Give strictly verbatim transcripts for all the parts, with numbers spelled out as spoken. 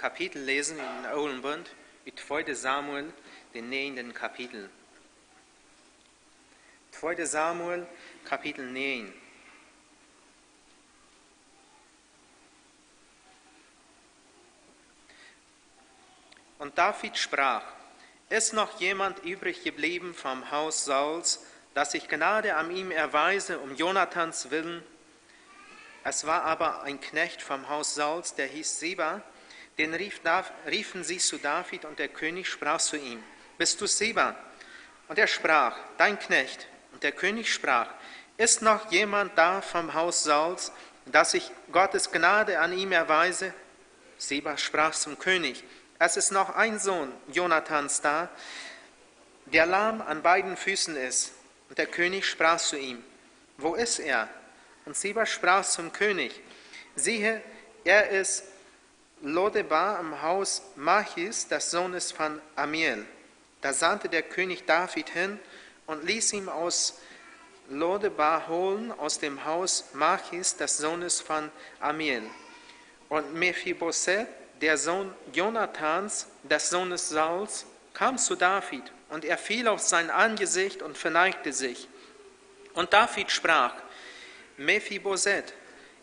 Kapitel läsen em oolen Bunt, ut tweede Samuel, dän näajenden Kapitel. Tweede Samuel, Kapitel näajen. Und David sprach: Ist noch jemand übrig geblieben vom Haus Sauls, dass ich Gnade an ihm erweise um Jonathans willen? Es war aber ein Knecht vom Haus Sauls, der hieß Siba. Den rief Dav-, riefen sie zu David, und der König sprach zu ihm: Bist du Siba? Und er sprach: Dein Knecht. Und der König sprach: Ist noch jemand da vom Haus Sauls, dass ich Gottes Gnade an ihm erweise? Siba sprach zum König: Es ist noch ein Sohn Jonathans da, der lahm an beiden Füßen ist. Und der König sprach zu ihm: Wo ist er? Und Siba sprach zum König: Siehe, er ist Lodebar im Haus Machis, des Sohnes von Amiel. Da sandte der König David hin und ließ ihn aus Lodebar holen, aus dem Haus Machis, des Sohnes von Amiel. Und Mephibosheth, der Sohn Jonathans, des Sohnes Sauls, kam zu David, und er fiel auf sein Angesicht und verneigte sich. Und David sprach: Mephibosheth.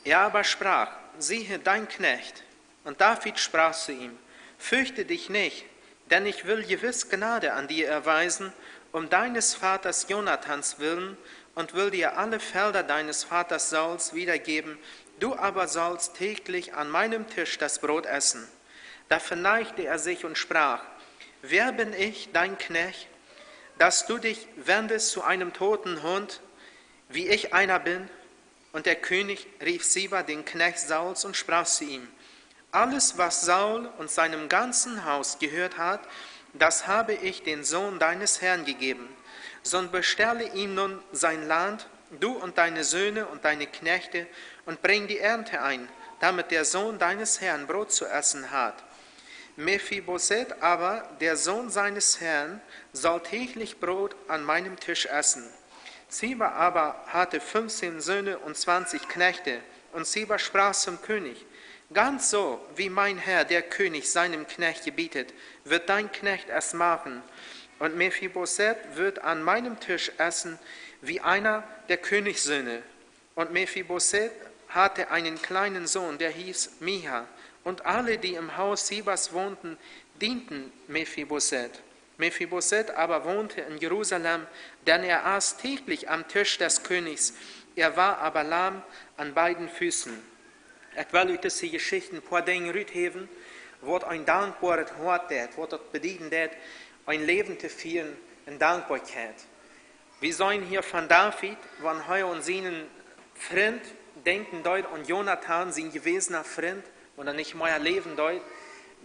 Er aber sprach: Siehe, dein Knecht. Und David sprach zu ihm: Fürchte dich nicht, denn ich will gewiss Gnade an dir erweisen, um deines Vaters Jonathans willen, und will dir alle Felder deines Vaters Sauls wiedergeben, du aber sollst täglich an meinem Tisch das Brot essen. Da verneigte er sich und sprach: Wer bin ich, dein Knecht, dass du dich wendest zu einem toten Hund, wie ich einer bin? Und der König rief Siba, den Knecht Sauls, und sprach zu ihm: Alles, was Saul und seinem ganzen Haus gehört hat, das habe ich den Sohn deines Herrn gegeben. So bestelle ihm nun sein Land, du und deine Söhne und deine Knechte, und bring die Ernte ein, damit der Sohn deines Herrn Brot zu essen hat. Mephibosheth aber, der Sohn seines Herrn, soll täglich Brot an meinem Tisch essen. Siba aber hatte fünfzehn Söhne und zwanzig Knechte. Und Siba sprach zum König: Ganz so, wie mein Herr, der König, seinem Knecht gebietet, wird dein Knecht es machen. Und Mephibosheth wird an meinem Tisch essen, wie einer der Königssöhne. Und Mephibosheth hatte einen kleinen Sohn, der hieß Micha. Und alle, die im Haus Sibas wohnten, dienten Mephibosheth. Mephibosheth aber wohnte in Jerusalem, denn er aß täglich am Tisch des Königs. Er war aber lahm an beiden Füßen. Ekj well ut dise Jeschicht een poa Dinja ruthäwen, waut een dankboaret Hoat deit, waut daut bedieden deit, een Läwen to fieren en Dankboakjeit. Wie seenen hia von David, wan hee aun sienen Frint denkjen deed, aun Jonathan, sien jewäsna Frint, waut nich mea läwen deed,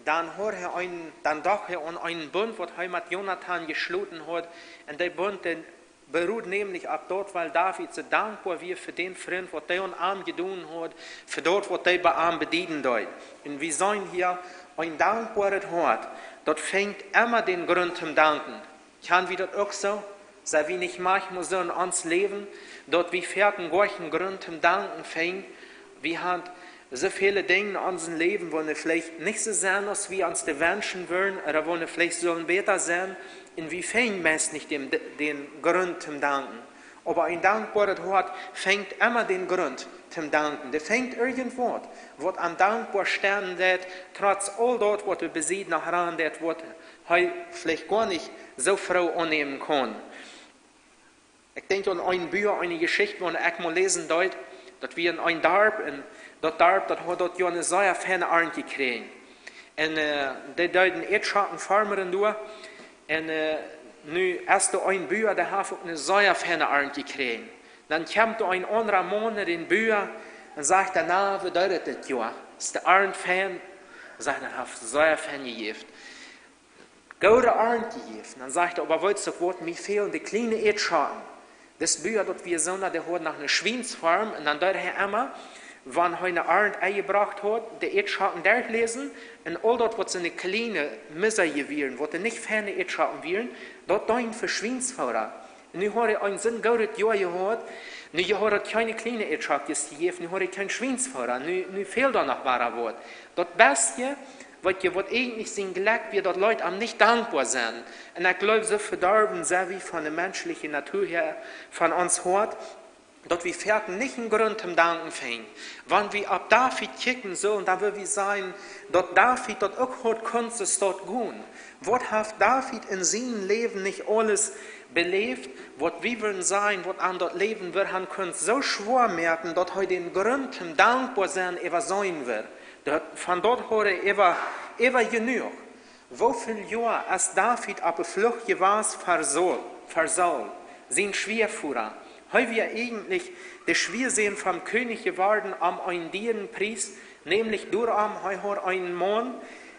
dan haud hee een, dan docht hee aun eenen Bunt, waut hee met Jonathan jeschloten haud. Un dee Bunt, dee beruht nämlich opp daut, wiels David soo dankboa wia fa dän Frint, waut dee aun am jedonen haud, fa daut, waut dee bie am bedieden deed. Un wie seenen hia, een dankboaret Hoat, daut finjt emma dän Grunt toom danken. Kjann wie daut uk soo? Sent wie nich maunchmol soo en ons Läwen, daut wie foaken goa kjeenen Grunt toom danken finjen? Wie haben soo väle Dinja en onsem Läwen, waut veleicht nich soo sent, aus wie ons daut wenschen wudden, ooda waut veleicht sullen bäta sennen, un wie finjen meist nich dän, dän Grunt toom danken. Oba een dankboaret Hoat finjt emma dän Grunt toom danken. Dee finjt irjentwaut, waut am dankboa stemmen deit, trotz aul daut, waut doa besied noch aun deit, waut hee veleicht goa nich soo froo aunnämen kaun. Ekj denkj aun een Buak, eene Jeschicht, waut ekj mol läsen deed, daut wia en een Darp, un daut Darp, daut haud daut Joa eene sea feine Arnt jekjräajen. Un, äh, dee deeden Ätschocken farmen doa. Un, äh, nu es doa een Buak, dee haft uk eene sea feine Arnt jekjräajen. Dan kjemt doa een aundra Maun no dän Buak un sajcht: Na, woo deed et dit Joa? Es de Arnt fein? Sajcht: Daut haft sea fein jejäft. Goode Arnt jejäft. Dan sajcht hee: Oba weetst du waut, mie fälen de kjliene Ätschocken. Dis Buak, daut wia soona, dee haud noch eene Schwiensfarm, un dan deed hee emma, wan hee eene Arnt enjebrocht haud, de Ätschocken derchläsen, un aul daut, waut soone kjliene Missel wieren, waut nich feine Ätschocken wieren, daut deed hee fa Schwiensfooda. Un nu haud hee een soo goodet Joa jehaut, nu haud hee kjeene kjliene Ätschocken jejäft, nu haud hee kjeen Schwiensfooda, nu, nu fäld doa noch wada waut. Daut baste, Weetst du, waut eejentlich sien Jlekj wia, daut Leet am nich dankboa sent. Un ekj jleew, soo vedorwen sent wie von de menschelje Natua häa, von ons Hoat, daut wie foaken nich eenen Grunt toom Danken finjen. Wan wie opp David kjikjen sullen, dan wudd wie sajen, daut David daut uk haud kunt soo gonen. Waut haft David en sien Läwen nich aules beläft, waut wie wudden sajen, waut am daut Läwen wudd han kunt soo schwoa moaken, daut hee dän Grunt toom dankboa sennen äwaseenen wudd. Daut, von daut haud hee äwa, äwa jenuach. Woo väl Joa es David opp de Flucht jewast ver Saul, ver Saul, sien Schwiavoda? Hee wia eejentlich de Schwiasän vom Kjennich jeworden, om eenen dieren Pries, nämlich doaromm, hee haud eenen Maun,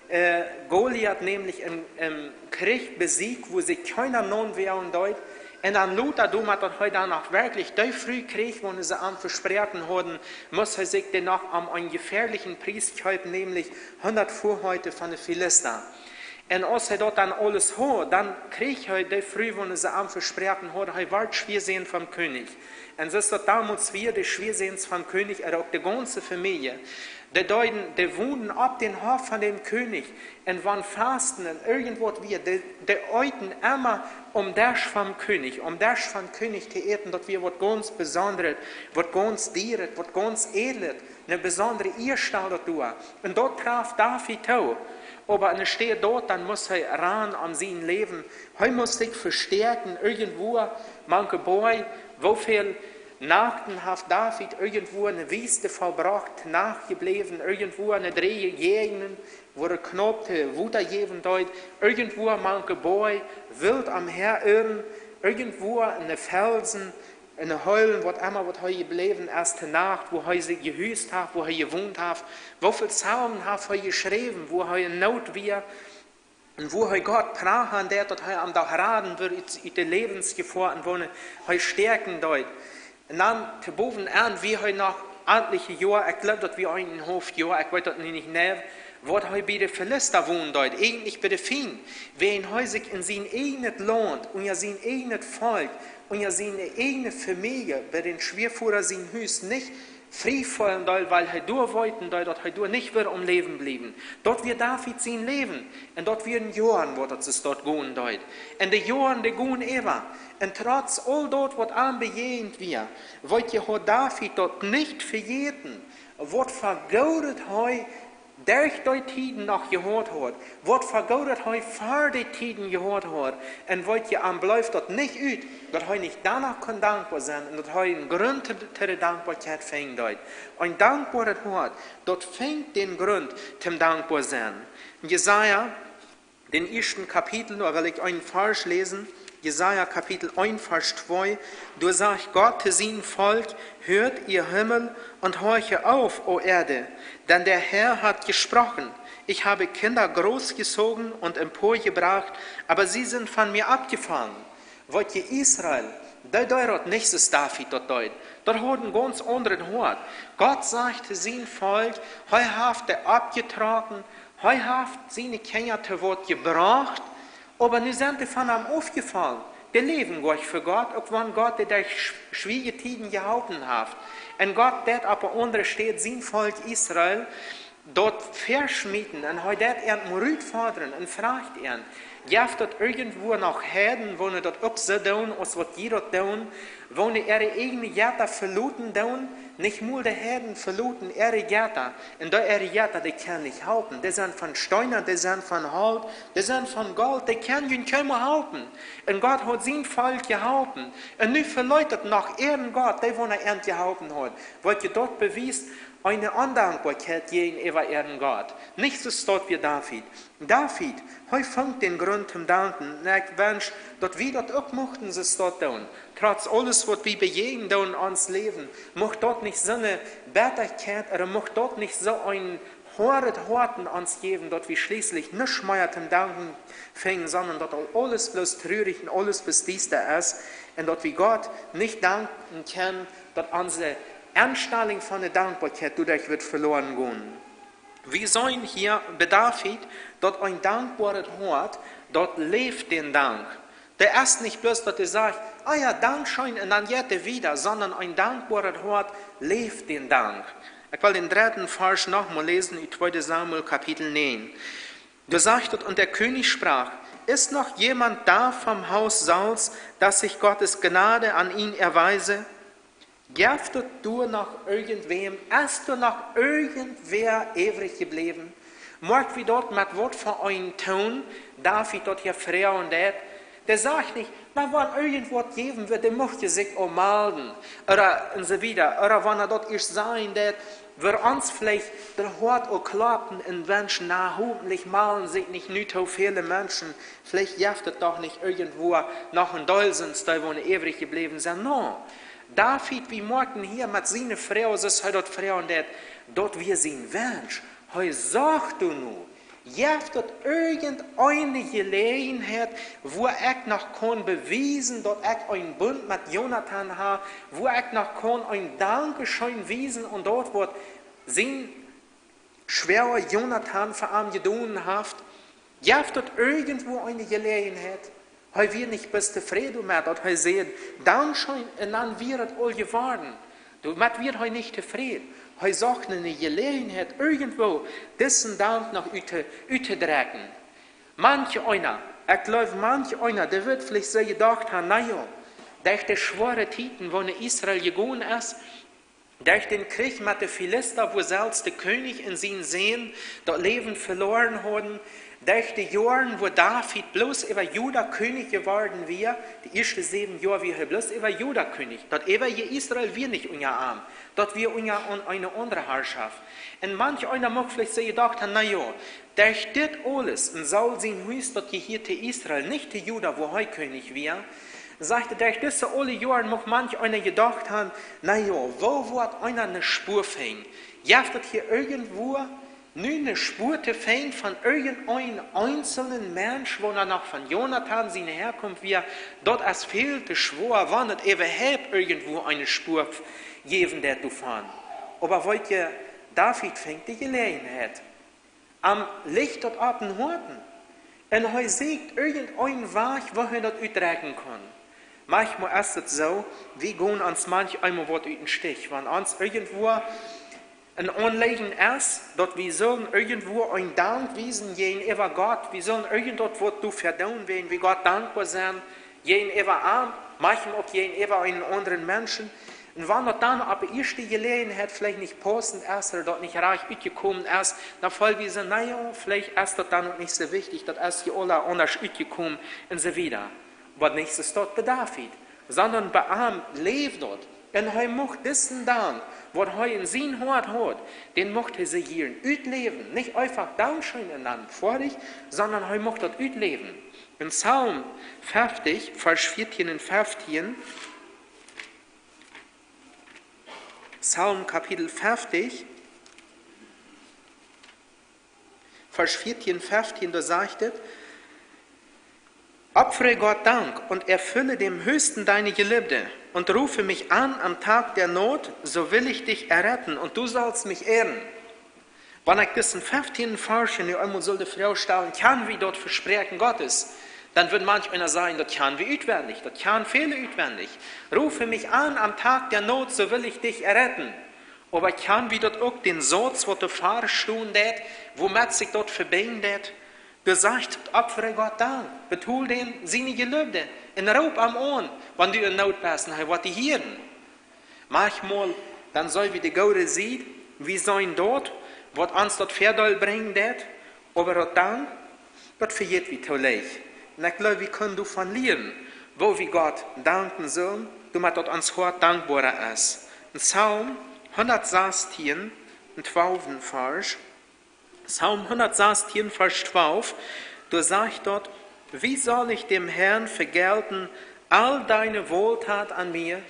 äh, Goliat, nämlich em, em Kjrich besieejt, wua sikj kjeena naun woagen deed. Un dan lota doamet, daut hee dan noch werkjlich dee Fru kjrieech, waut see am vesproaken hauden, must hee sikj dan noch om eenen jefäadlichen Pries kjeepen, nämlich hundat Foaheiten von de Filista. Un aus hee daut dan aules haud, dan kjrieech hee dee Fru, waut see am vesproaken haud, hee wort Schwiasän vom Kjennich. Un soo aus daut donmols wia, de Schwiasäns vom Kjennich, un uk de gaunze Famielje, dee deeden, dee wonden opp dän Hoff von däm Kjennich. Un wan Fasten un irjent waut wia, dee, dee eeten emma aum Desch vom Kjennich. Aum Desch vom Kjennich to äten, daut wia waut gaunz Besondret, waut gaunz Dieret, waut gaunz Ädlet, eene besondre Ea stald daut doa. Un daut traf David too. Oba enne Städ daut, dan must hee rannen om sien Läwen. Hee must sikj vestäakjen, irjentwua mank de Boaj. Woo väl Nachten haft David irjentwua enne Wiest vebrocht, Nacht jebläwen, irjentwua enne dräje Jäajent, wua et kjnaup to Wota jäwen deed, irjentwua mank de Boaj, wilt omher irren, irjentwua enne Felsen, enne Heulen, waut emma waut hee jebläwen es, de Nacht, wua hee sikj jehust haft, wua hee jewont haft, woo väl Psalmen haft hee jeschräwen, wua hee en Noot wia, un wua hee Gott prachen deed, daut hee am doch raden wudd ut, ut de Läwensjefoa, un wua hee stäakjen deed. Un dan to bowen aun wia hee noch eenje Joa, ekj jleew, daut wia een haulf Joa, ekj weet daut nu nich mea, waut hee bie de Filista wonen deed, eejentlich bie de Fiend, wiels hee sikj en sien eejnet Launt, unja sien eejnet Volkj, unja siene eejne Famielje, bie dän Schwiavoda sien Hus nich frie feelen deed, wiels hee doa weeten deed, daut hee doa nich wudd aum Läwen bliewen. Daut wia David sien Läwen. Un daut wieren Joaren, waut daut soo gonen deed. Un de Joaren, dee gonen äwa. Un trotz aul daut, waut am bejäajent wia, weetst du, haud David daut nich vejäten, waut fa Goodet hee derch dee Tieden noch jehaut haud, waut fa Goodet hee ver dee Tieden jehaut haud, un weetst du, am bleef daut nich ut, daut hee nich doano kunn dankboa sennen un daut hee eenen Grunt to, to de Dankboakjeit finjen deed. Een dankboaret Hoat, daut finjt dän Grunt toom dankboa sennen. Jesaja, dän ieeschten Kapitel, doa well ekj een Varsch läsen. Jesaja Kapitel eent, Varsch twee. Doa sajcht Gott to sien Volkj: Hört, ihr Himmel, und horche auf, o Erde, denn der Herr hat gesprochen. Ich habe Kinder großgezogen und emporgebracht, aber sie sind von mir abgefallen. Weetst du, Israel, dee deed daut nich soo aus David daut deed. Dee hauden een gaunz aundret Hoat. Gott sajcht to sien Volkj, hee haft dee oppjetrocken, hee haft siene Kjinja to waut jebrocht, oba nu sent dee von am aufjefollen. Dee läwen goanich fa Gott, uk wan Gott dee derch schw-, schwierje Tieden jeholpen haft. Un Gott deed opp eene aundre Städ sien Volkj Israel daut veschmieten un hee deed an mol rutfodren un fruach an: Jeft daut irjentwua noch Heiden, waut daut uk soo doonen, aus waut jie daut doonen, waut äare eejne Jetta veloten doonen? Nich mol de Heiden veloten äare Jetta. Un dee äare Jetta, dee kjennen nich halpen. Dee sent von Steen, dee sent von Holt, dee sent von Golt, dee kjennen junt kjeenmol halpen. Un Gott haud sien Volkj jeholpen. Un nu veleet daut noch äaren Gott, dee waut an jeholpen haud. Weetst du, daut bewiest eene Ondankboakjeit jäajenäwa äaren Gott. Nich soo aus daut wia David. David, hee funk dän Grunt toom danken. Un ekj wensch, daut wie daut uk muchten soo aus daut doonen. Trotz aules, waut wie bejäajnen doonen en ons Läwen, mucht daut nich soone Bettakjeit, ooda mucht daut nich soo een hoadet Hoat en ons jäwen, daut wie schlieslich nuscht mea toom danken finjen, sonda daut aul aules bloos trurich un aules bloos diesta es, un daut wie Gott nich danken kjennen, daut onse Enstalunk von de Dankboakjeit doaderch woat veloaren gonen. Wie seenen hia bie David, daut een dankboaret Hoat, daut läft dän Dank. Daut es nich bloos, daut hee sajcht: "Ah jo, dankscheen", un dan jeit hee wieda, sonda een dankboaret Hoat läft dän Dank. Ekj well dän dredden Varsch noch mol läsen ut tweede Samuel Kapitel näajen. Doa sajcht et: Und der König sprach: Ist noch jemand da vom Haus Sauls, dass ich Gottes Gnade an ihn erweise? Jeft et doa noch irjentwäm? Es doa noch irjentwäa äwrich jebläwen? Moakt wie daut met waut fa eenen Toon David daut hia froagen deit? Dee sajcht nich: "Na, wan irjentwaut jäwen wudd, dan mucht jie sikj aul malden", ooda un soo wieda. Ooda wan hee daut ieescht sajen deit, wudd ons veleicht daut Hoat aul kloppen un wenschen: "Na, hopentlich malden sikj nich nu too väle Menschen. Veleicht jeft et doch nich irjentwua noch een Deel, sent dee, waut äwrich jebläwen sent." No, David, wie moakjen hia met siene Froag, soo aus hee daut froagen deit, daut wia sien Wensch. Hee sajcht doa nu: "Jeft et irjenteene Jeläajenheit, wua ekj noch kaun bewiesen, daut ekj eenen Bunt met Jonatan hab, wua ekj noch kaun een Dankscheen wiesen aun daut, waut sien Schwoa Jonatan fa am jedonen haft? Jeft et irjentwua eene Jeläajenheit?" Hee wia nich bloos tofräd doamet, daut hee säd: "Dankscheen", un dan wia et aul jeworden. Doamet wia hee nich tofräd. Hee socht eene Jeläajenheit, irjentwua disen Dank noch ut to, uttodrekjen. Manch eena, ekj jleew, manch eena, dee woat veleicht soo jedocht haben: "Na jo, derch de schwoare Tieden, wua Israel jegonen es, derch dän Kjrich met de Filista, wua selfst de Kjennich un sien Sän daut Läwen veloaren hauden, derch de Joaren, wua David bloos äwa Juda Kjennich jeworden wia, de ieeschte säwen Joa wia hee bloos äwa Juda Kjennich, daut äwaje Israel wia nich unja am, daut wia unja aun eene aundre Harschoft." Un manch eena mucht veleicht soo jedocht haben: "Na jo, derch dit aules, un Saul sien Hus, daut jehieet to Israel, nich to Juda, wua hee Kjennich wia." Sajcht hee, derch dise aule Joaren mucht manch eena jedocht haben: "Na jo, wua woat eena eene Spua finjen? Jeft et hia irjentwua nu eene Spua to finjen von irjenteenen eenzelnen Mensch, wua noch von Jonatan siene Herkunft wia? Daut es väl too schwoa, wan et äwahaupt irjentwua eene Spua jäwen deit doavon." Oba weet jie, David finjt de Jeläajenheit. Am licht daut opp dän Hoaten. Un hee sieekjt irjenteenen Wajch, woo hee daut utdrekjen kaun. Manchmol es et soo, wie gonen ons mancheenmol waut ut dän Stich. Wan ons irjentwua een Aunlieden es, daut wie sellen irjentwua eenen Dank wiesen jäajenäwa Gott, wie sellen irjentwaut doafäa doonen, wäajen wie Gott dankboa sent, jäajenäwa am, manchmol uk jäajenäwa eenen aundren Menschen. Un wan daut dan opp de ieeschte Jeläajenheit veleicht nich paussent es ooda daut nich rajcht utjekomen es, dan feelen wie soo: "Na jo, veleicht es daut dan uk nich soo wichtich, daut es je aula aundasch utjekomen", un soo wieda. Oba nich soo es daut bie David, sonda bie am läft daut. Un hee mucht disen Dank, waut hee en sien Hoat haud, dän mucht hee sikj hia utläwen. Nich eefach Dankscheen un dan foadich, sonda hee mucht daut utläwen. En Psalm feftig, Varsch vieetieen un feftieen. Psalm Kapitel feftig, Varsch vieetieen, feftieen, doa sajcht et: "Opfere Gott Dank und erfülle dem Höchsten deine Gelübde und rufe mich an am Tag der Not, so will ich dich erretten und du sollst mich ehren." Wan ekj disen feftieen Varsch nu eemol sull de Froag stalen: "Kjanen wie daut Vespräakjen Gottes?", dan wudd manch eena sajen: "Daut kjanen wie utwendich, daut kjanen väle utwendich. Rufe mich an am Tag der Not, so will ich dich erretten." Oba kjanen wie daut uk, dän Sauz, waut doa ver stonen deit, wuamet sikj daut vebinjen deit? Doa sajcht et: "Opfere Gott Dank, betol däm siene Gelübde un roop am aun, wan du en Noot best, un hee woat die hieren." Manchmol, dan sell wie de goode Sied, wie sellen daut, waut ons daut Väadeel brinjen deit, oba daut dan, daut vejät wie too leicht. Un ekj jleew, wie kjennen doavon lieren, woo wie Gott danken sellen, doamet daut ons Hoat dankboa es. En Psalm hundatsastieen, en twalften Varsch. Psalm hundatsastieen, Varsch twalf, doa sajcht daut: "Wie soll ich dem Herrn vergelten all deine Wohltat an mir?"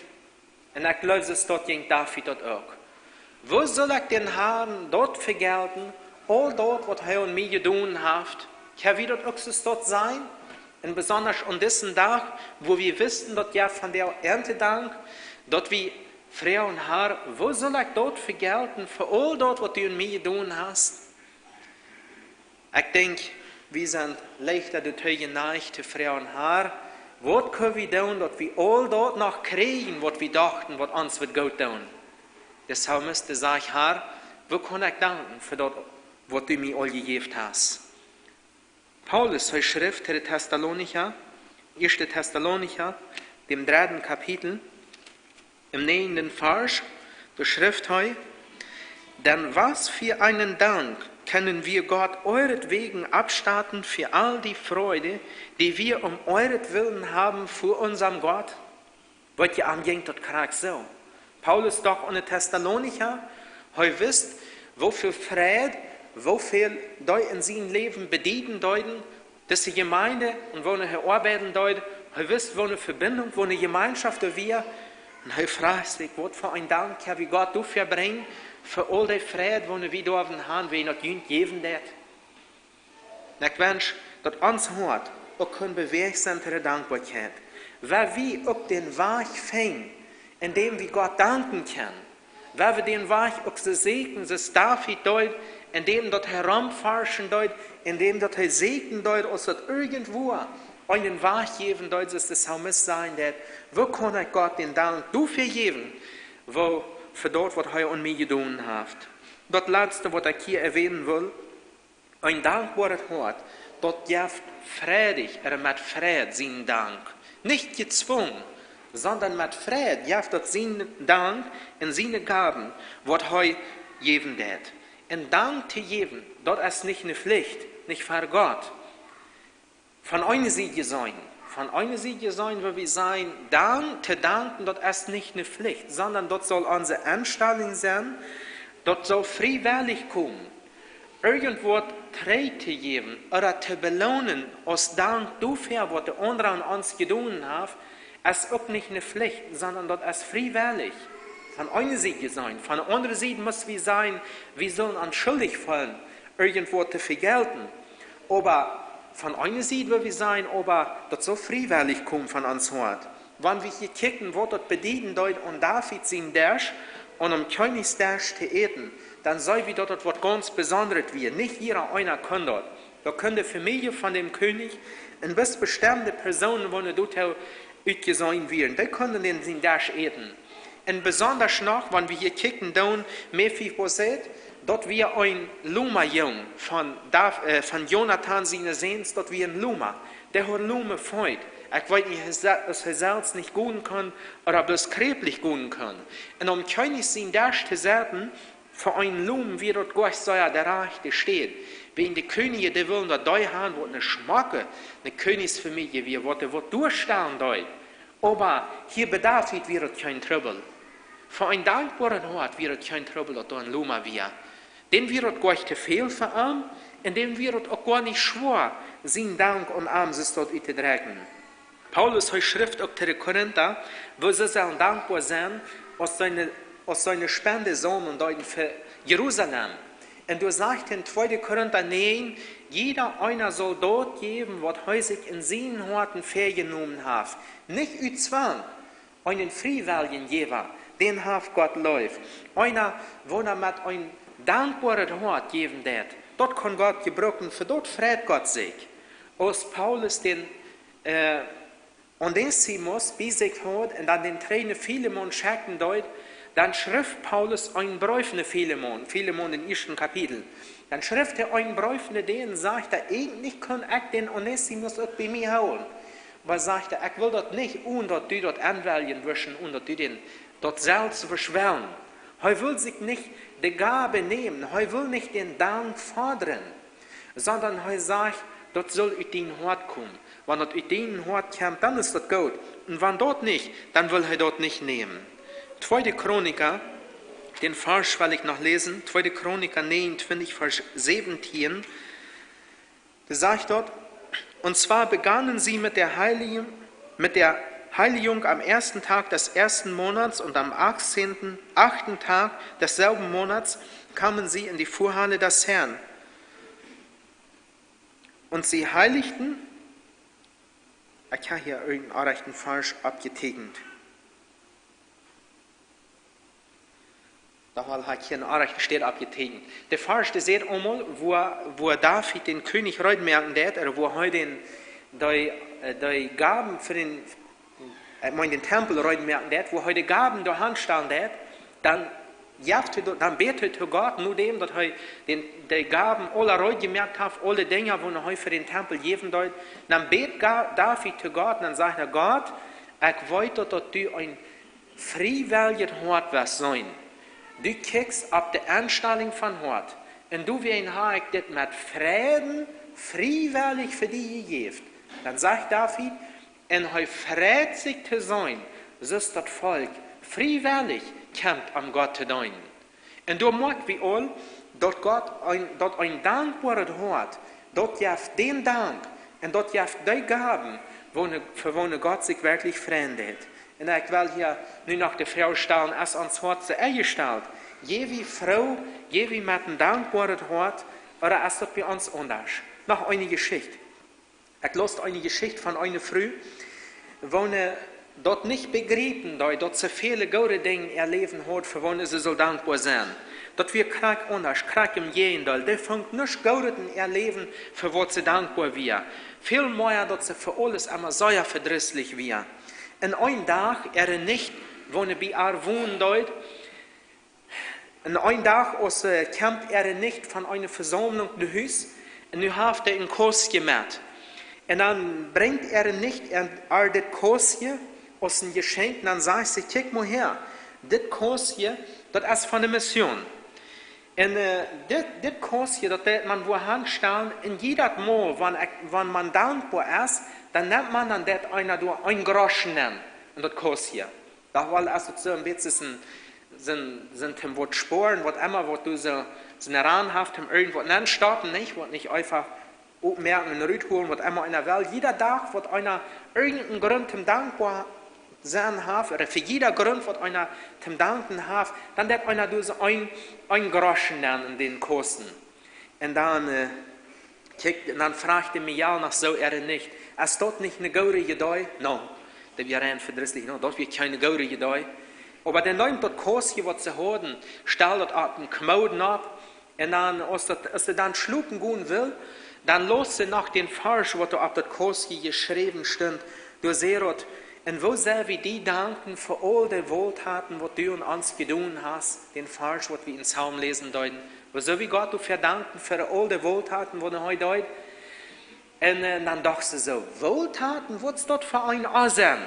Un ekj jleew, soo es daut, jinkj David daut uk. Woo saul ekj dän Harn daut vegelten, aul daut, waut hee aun mie jedonen haft? Kjenn wie daut uk soo es daut sajen? Un besonda aun disen Dach, wua wie wisten, daut Joa von de Erntedank, daut wie froagen: "Herr, woo saul ekj daut vegelten fa aul daut, waut du aun mie jedonen hast?" Ekj denkj, wie sent leichta doatoo jeneicht to froagen: "Herr, waut kjenn wie doonen, daut wie aul daut noch kjrieen, waut wie dochten, waut ons wudd goot doonen?" De Psalmist, dee sajcht: "Herr, woo kaun ekj danken fa daut, waut du mie aul jejäft hast?" Paulus, hee schrift to de Tessalonicha, ieeschte Tessalonicha, däm dredden Kapitel, em näajenden Varsch, doa schrift hee: "Denn was für einen Dank können wir Gott euretwegen abstatten für all die Freude, die wir um euretwillen haben vor unserem Gott?" Weet jie, am jinkj daut krakjt soo. Paulus docht aun de Tessalonicha, hee wist, woo väl Fräd, woo väl dee en sien Läwen bedieden deeden, dise Jemeent, un woo hee oabeiden deed, hee wist, woo ne Vebinjunk, woo ne Jemeenschoft doa wia. Un hee fruach sikj: "Waut fa een Dank kjenn wie Gott doafäa brinjen, fa aul dee Fräd, woo wie doaräwa haben, wäajen daut junt jäwen deit?" Un ekj wensch, daut ons Hoat uk kunn bewäacht sennen to de Dankboakjeit. Wua wie uk dän Wajch finjen, endäm wie Gott danken kjennen. Wua wie dän Wajch uk soo sieekjen, soo aus David deed, endäm daut hee romforschen deed, endäm daut hee sieekjen deed, aus daut irjentwua eenen Wajch jäwen deed, soo aus de Psalmist sajen deed: "Woo kaun ekj Gott dän Dank doafäa jäwen, woo, fa daut, waut hee aun mie jedonen haft?" Daut latste, waut ekj hia erwänen well, een dankboaret Hoat, daut jeft freidich, ooda met Freid sienen Dank. Nich jezwungen, sonda met Freid jeft daut sienen Dank un siene Gaben, waut hee jäwen deit. Un Dank to jäwen, daut es nich ne Pflicht, nich ver Gott. Von eene Sied jeseenen, von eene Sied jeseenen, wua wie sajen, dan-, to danken, daut es nich ne Pflicht, sonda daut saul onse Enstalunk sennen, daut saul friewellich komen. Irjentwaut trigj to jäwen ooda to beloonen aus Dank doafäa, waut de aundra aun ons jedonen haft, es uk nich ne Pflicht, sonda daut es friewellich. Von eene Sied jeseenen. Von de aundre Sied mott wie sajen, wie sellen ons schuldich feelen, irjentwaut to vejelten. Oba von eene Sied well wie sajen, oba daut saul friewellich komen von ons Hoat. Wan wie hia kjikjen, waut daut bedieden deed, aun David sienen Desch un aum Kjennichsdesch to äten, dan seenen wie, daut daut waut gaunz Besondret wia. Nich jieda eena kunn daut. Daut kunn de Famielje von däm Kjennich un bloos bestemde Persoonen, waut doa utjeseenen wieren, dee kunnen aun sienen Desch äten. Un besonda noch, wan wie hia kjikjen doonen, Mefiboset, daut wia een Lomajung von Dav-, äh, von Jonatan siene Säns, daut wia een Loma. Dee haud Lomefeet. Ekj weet nich, aus hee se-, aus hee selfst nich gonen kunn, ooda bloos kjräajlich gonen kunn. Un aum Kjennich sienen Desch to setten, fa een Loma wia daut goanich soo de rajchte Städ. Wäajen de Kjennich, dee wullen daut dee haben, waut ne schmocke, ne Kjennichsfamielje wia, waut doa waut doastalen deed. Oba hia bie David wia daut kjeen Trubbel. Fa een dankboaret Hoat wia daut kjeen Trubbel, daut doa een Loma wia. Däm wia daut goanich to väl fa am, un däm wia daut uk goanich schwoa, sienen Dank aun am soo daut uttodrekjen. Paulus, hee schrift uk to de Korinta, woo see sellen dankboa sennen, aus see ne, aus see ne Spende saumlen deeden fa Jerusalem. Un doa sajcht en tweede Korinta näajen: "Jieda eena saul daut jäwen, waut hee sikj en sien Hoat väajenomen haft. Nich ut Zwang, eenen friewelljen Jäwa, dän haft Gott leef. Eena, waut met een dankboaret Hoat jäwen deit, daut kaun Gott jebruken, fa daut freit Gott sikj." Aus Paulus dän, äh, Onesimus bie sikj haud un dan dän trigj no Filemon schekjen deed, dan schrift Paulus eenen Breef no Filemon, Filemon, dän ieeschten Kapitel. Dan schrift hee eenen Breef no dän un sajcht hee: "Eejentlich kunn ekj dän Onesimus uk bie mie hoolen. Oba", sajcht hee, "ekj well daut nich, onen daut du daut aunwelljen wurscht, onen daut du dän daut selfst wurscht wellen." Hee well sikj nich de Gabe nämen, hee well nich dän Dank fodren, sonda hee sajcht, daut saul ut dien Hoat komen. Wan daut ut dien Hoat kjemt, dan es daut goot. Un wan daut nich, dan well hee daut nich nämen. Tweede Chronika, dän Varsch well ekj noch läsen, Tweede Chronika negenundzwanzig, Varsch siebzehn. Doa sajcht daut: "Und zwar begannen sie mit der Heiligen, mit der Heiligung am ersten Tag des ersten Monats und am achtzehnten, achten Tag desselben Monats kamen sie in die Vorhalle des Herrn. Und sie heiligten", ekj hab hia een orrajchten Varsch oppjeteekjent. Doch woll hab ekj hia ne orrajchte Städ oppjeteekjent. De Varsch, dee sajcht emol, wua, wua David dän Kjennich reed moaken deed, ooda wua hee dän, dee, äh, dee Gaben fa dän, ekj meen, dän Tempel reed moaken deed, wua hee de Gaben doa hanstalen deed, dan jeft hee daut, dan bät hee to Gott, nodäm daut hee dän, de Gaben aula reed jemoakt haft, aule Dinja, waut hee fa dän Tempel jäwen deed, dan bät Ga-, David to Gott, dan sajcht hee: Gott, ekj weet daut, daut du een friewelljet Hoat woascht seenen. Du kjikjst opp de Enstalunk von Hoat. Un doawäajen hab ekj dit met Freiden friewellich fa die jejäft. Dan sajcht David, un hee freit sikj to seenen, soo daut Volkj friewellich kjemt, om Gott to deenen. Un doa moakj wie aul, daut Gott een, daut een dankboaret Hoat, daut jeft dän Dank un daut jeft dee Gaben, waut, fa waut Gott sikj werkjlich freien deit. Un ekj well hia nu noch de Froag stalen, es ons Hoat soo enjestalt? Sent wie froo, sent wie met een dankboaret Hoat, ooda es daut bie ons aundasch? Noch eene Jeschicht. Ekj läs eene Jeschicht von eene Fru, waut daut nich bejriepen deed, daut see väle goode Dinja en äa Läwen haud, fa waut see sull dankboa sennen. Daut wia krakjt aundasch, krakjt em Jäajendeel. Dee funk nuscht Goodet en äa Läwen, fa waut see dankboa wia. Väl mea, daut see fa aules emma sea vedrisslich wia. Un een Dach, äare Nicht, waut bie äa wonen deed, un een Dach, aus, äh, kjemt äare Nicht von eene Vesaumlunk no Hus, un nu haft see een Kostje met. Un dan brinjt äare Nicht äa, äa dit Kostje aus een Jeschenkj, un dan sajcht see: Kjikj mol häa, dit Kostje, daut es von de Mission. Un, äh, dit, dit Kostje, daut deit maun wua hanstalen, un jiedet Mol, wan ekj, wan maun dankboa es, dan nemt maun dan, deit eena doa een Groschen nenn, en daut Kostje. Daut well, aus daut soo een bät sien, sien, sien Tim woat spoaren, waut emma, waut du soo, sien Ran haft, Tim irjentwaut nenn stoppen, nich? Waut nich eefach opmoaken un rutholen, waut emma eena well. Jieda Dach, waut eena irjent een Grunt toom dankboa sennen haft, ooda fa jieda Grunt, waut eena toom danken haft, dan deit eena doa soo een, een Groschen nenn en dän Kosten. Un dan, äh, kjikjt, un dan fruach de Mejal no soo äare Nicht: Es daut nich eene goode Idee? No, dee wia rein vedrisslich: No, daut wia kjeene goode Idee. Oba dee nemt daut Kostje, waut see hauden, stalt daut opp eene Kommod nopp, un dan, aus daut, aus see dan schlopen gonen well, dan läst see noch dän Varsch, waut doa opp daut Kostje jeschräwen stunt. Doa sajcht daut: Un woo sell wie die danken fa aul de Wolltaten, waut du aun ons jedonen hast? Dän Varsch, waut wie em Psalm läsen deeden. Woo sell wie Gott doafäa danken fa aul de Wolltaten, waut hee deed? Un, äh, dan docht see soo: Wolltaten, waut es daut fa een Oasen?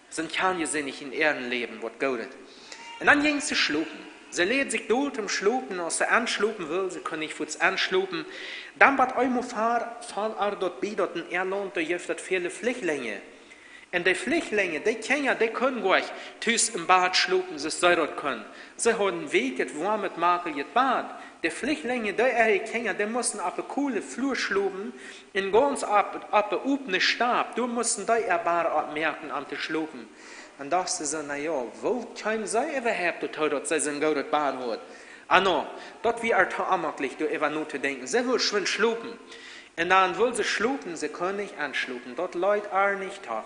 Sent kjeene Sinn nich en äa Läwen, waut Goodet. Un dan jinkj see schlopen. See läd sikj dol toom schlopen, aus see enschlopen wull, see kunn nich fuaz enschlopen. Dan bat eemol fa-, foll äa daut bie, daut en äa Launt, doa jeft daut väle Flichtlinje. Un dee Flichtlinje, dee Kjinja, dee kunnen goanich tus em Bad schlopen, soo aus see daut kunnen. See hauden een weakjet, woamet, makeljet Bad. Dee Flichtlinje, dee äare Kjinja, dee musten opp de koole Flua schlopen, un gaunz opp, opp de opne Stap, doa musten dee äa Bad oppmoaken, om to schlopen. Un docht see soo: Na jo, woo kjeem see äwahaupt doatoo, daut see soon goodet Bad haud? Ah, no, daut wia äa too onjemaklich, doaräwa notodenkjen. See wull schwind schlopen. Un dan wull see schlopen, see kunn nich enschlopen. Daut leet äa nich too.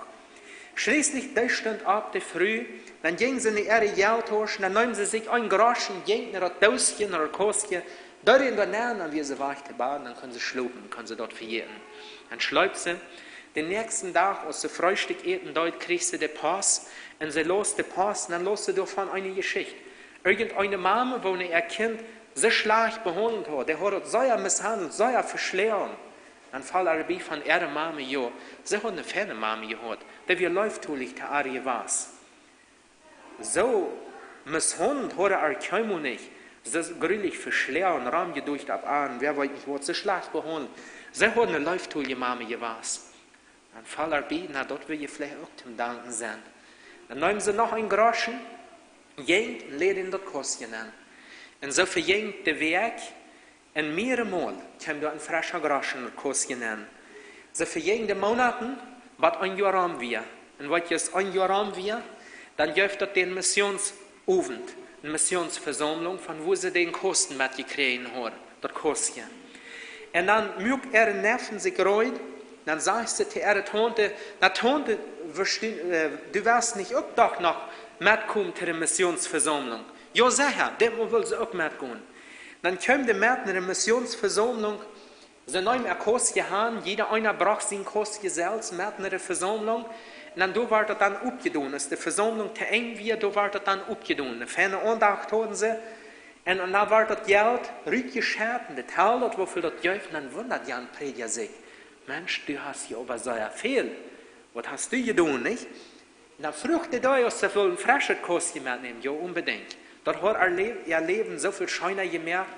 Schlieslich, dee stunt opp, de Fru, dan jinkj see no äare Jelttausch, dan neem see sikj een Groschen, jinkj no daut Dooskje, no daut Kostje, deed dän doa nenn, dan wia see wajch to Bad, dan kunn see schlopen, kunn see daut vejäten. Dan schleep see. Dän näakjsten Dach, aus see Freestikj äten deed, kjrieech see de Post, un see läs de Post, un dan läs see doavon eene Jeschicht. Irjent eene Mame, waut äa Kjint soo schlajcht behaundelt haud, dee haud daut sea misshaundelt, sea veschlonen. Dan foll äa bie von äare Mame, jo, see haud eene feine Mame jehaut, dee wia leeftolich to äa jewast. Soo misshaundelt haud äa kjeenmol nich, soo grulich veschlonen, romjeducht opp äa, wäa weet nich waut, soo schlajcht behaundelt. See haud eene leeftolje Mame jewast. Dan foll äa bie, na, daut wudd veleicht uk toom Danken sennen. Dan neem see noch een Groschen, jinkj un läd en daut Kostje nenn. Un soo vejinj de Wäakj, un mieremol kjeem doa een frescha Groschen en daut Kostje nenn. Soo vejinjen de Moonaten, bat een Joa rom wia. Un wan daut een Joa rom wia, dan jeef daut dän Missionsowent, eene Missionsvesaumlunk, von wua see dän Kosten metjekjräajen haud, daut Kostje. Un dan muak äare Neffen sikj reed, dan sajcht see to äare Taunte: Na Taunte, woascht du, äh, du woascht nich uk doch noch metkomen to de Missionsvesaumlunk? Jo, secha, dit Mol well see uk metgonen. Dan kjeemen dee met no de Missionsvesaumlunk. See neemen äa Kostje han, jieda eena brocht sien Kostje selfst met no de Vesaumlunk. Un dan, doa wort daut dan oppjedonen. Aus de Vesaumlunk to Enj wia, doa wort daut dan oppjedonen. Eene feine Aundacht hauden see. Un, un dan woat daut Jelt rutjeschekjt, un daut helt daut, woo väl daut jeft, un dan wundat jan Prädja sikj: „Mensch, du hast hia oba sea väl. Waut hast du jedonen, nich?“ Un dan fruach hee dee, aus see wullen freschet Kost metnämen. Jo, onbedinjt. Daut haud äa Lä-, äa Läwen soo väl scheena jemoakt.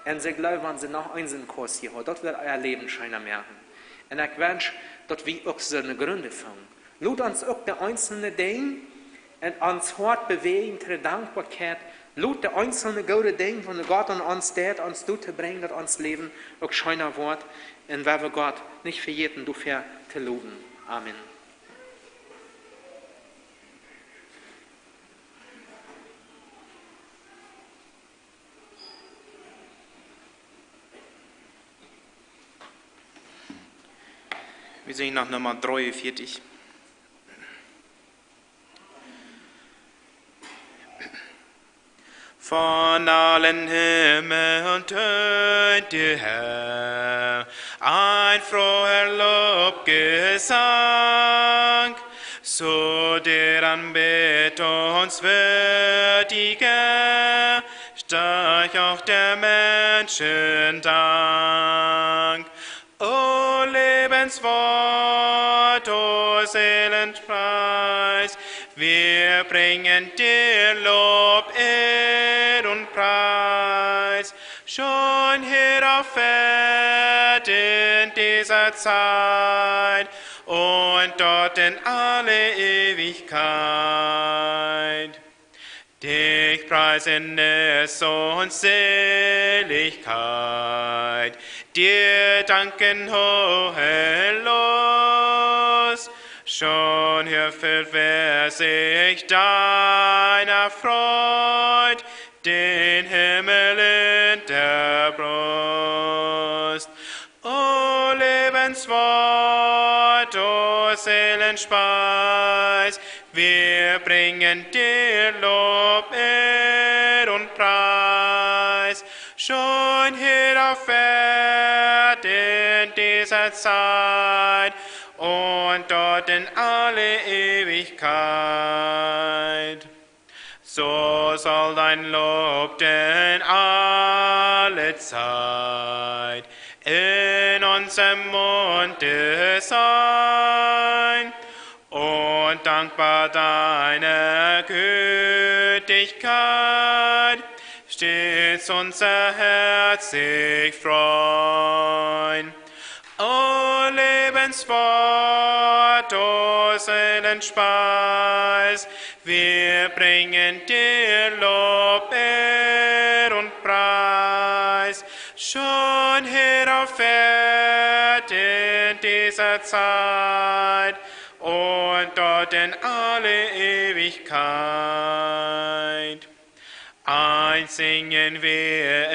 Un see jleewen, wan see noch eenen Kost jehaut, daut wudd äa Läwen scheena moaken. Un ekj wensch, daut wie uk soone Grunt fungen. Lot ons uk de eenzelne Dinja en ons Hoat bewäajen to de Dankboakjeit. Lot de eenzelne goode Dinja, waut Gott aun ons deit, ons doatoo brinjen, daut ons Läwen uk scheena woat. Un wie woaren Gott nich vejäten, doafäa to lowen. Amen. Wie singen no Numma dreeunvieetich. Von allen Himmeln tönt der Herr ein froher Lobgesang, so der anbetenswürdige, steigt auf der Menschen Dank. O Lebenswort, o Seelenpreis, wir bringen dir Lob, Ehr und Preis. Schon hier auf Erden in dieser Zeit und dort in alle Ewigkeit. Dich preisen ist uns Seligkeit, dir danken hohe Lust. Schon hier fühlt, wer sich deiner freut, den Himmel in der Brust. O Lebenswort, o Seelenspeis, wir bringen dir Lob, Ehr und Preis. Schon hier auf Erden in dieser Zeit und dort in alle Ewigkeit. So soll dein Lob denn alle Zeit in unserem Munde sein und dankbar deiner Gütigkeit stets unser Herz sich freuen. O Lebenswort, o Seelenspeis, wir bringen dir Lob, Ehr und Preis. Schon hier auf Erden in dieser Zeit und dort in alle Ewigkeit. Einsingen wir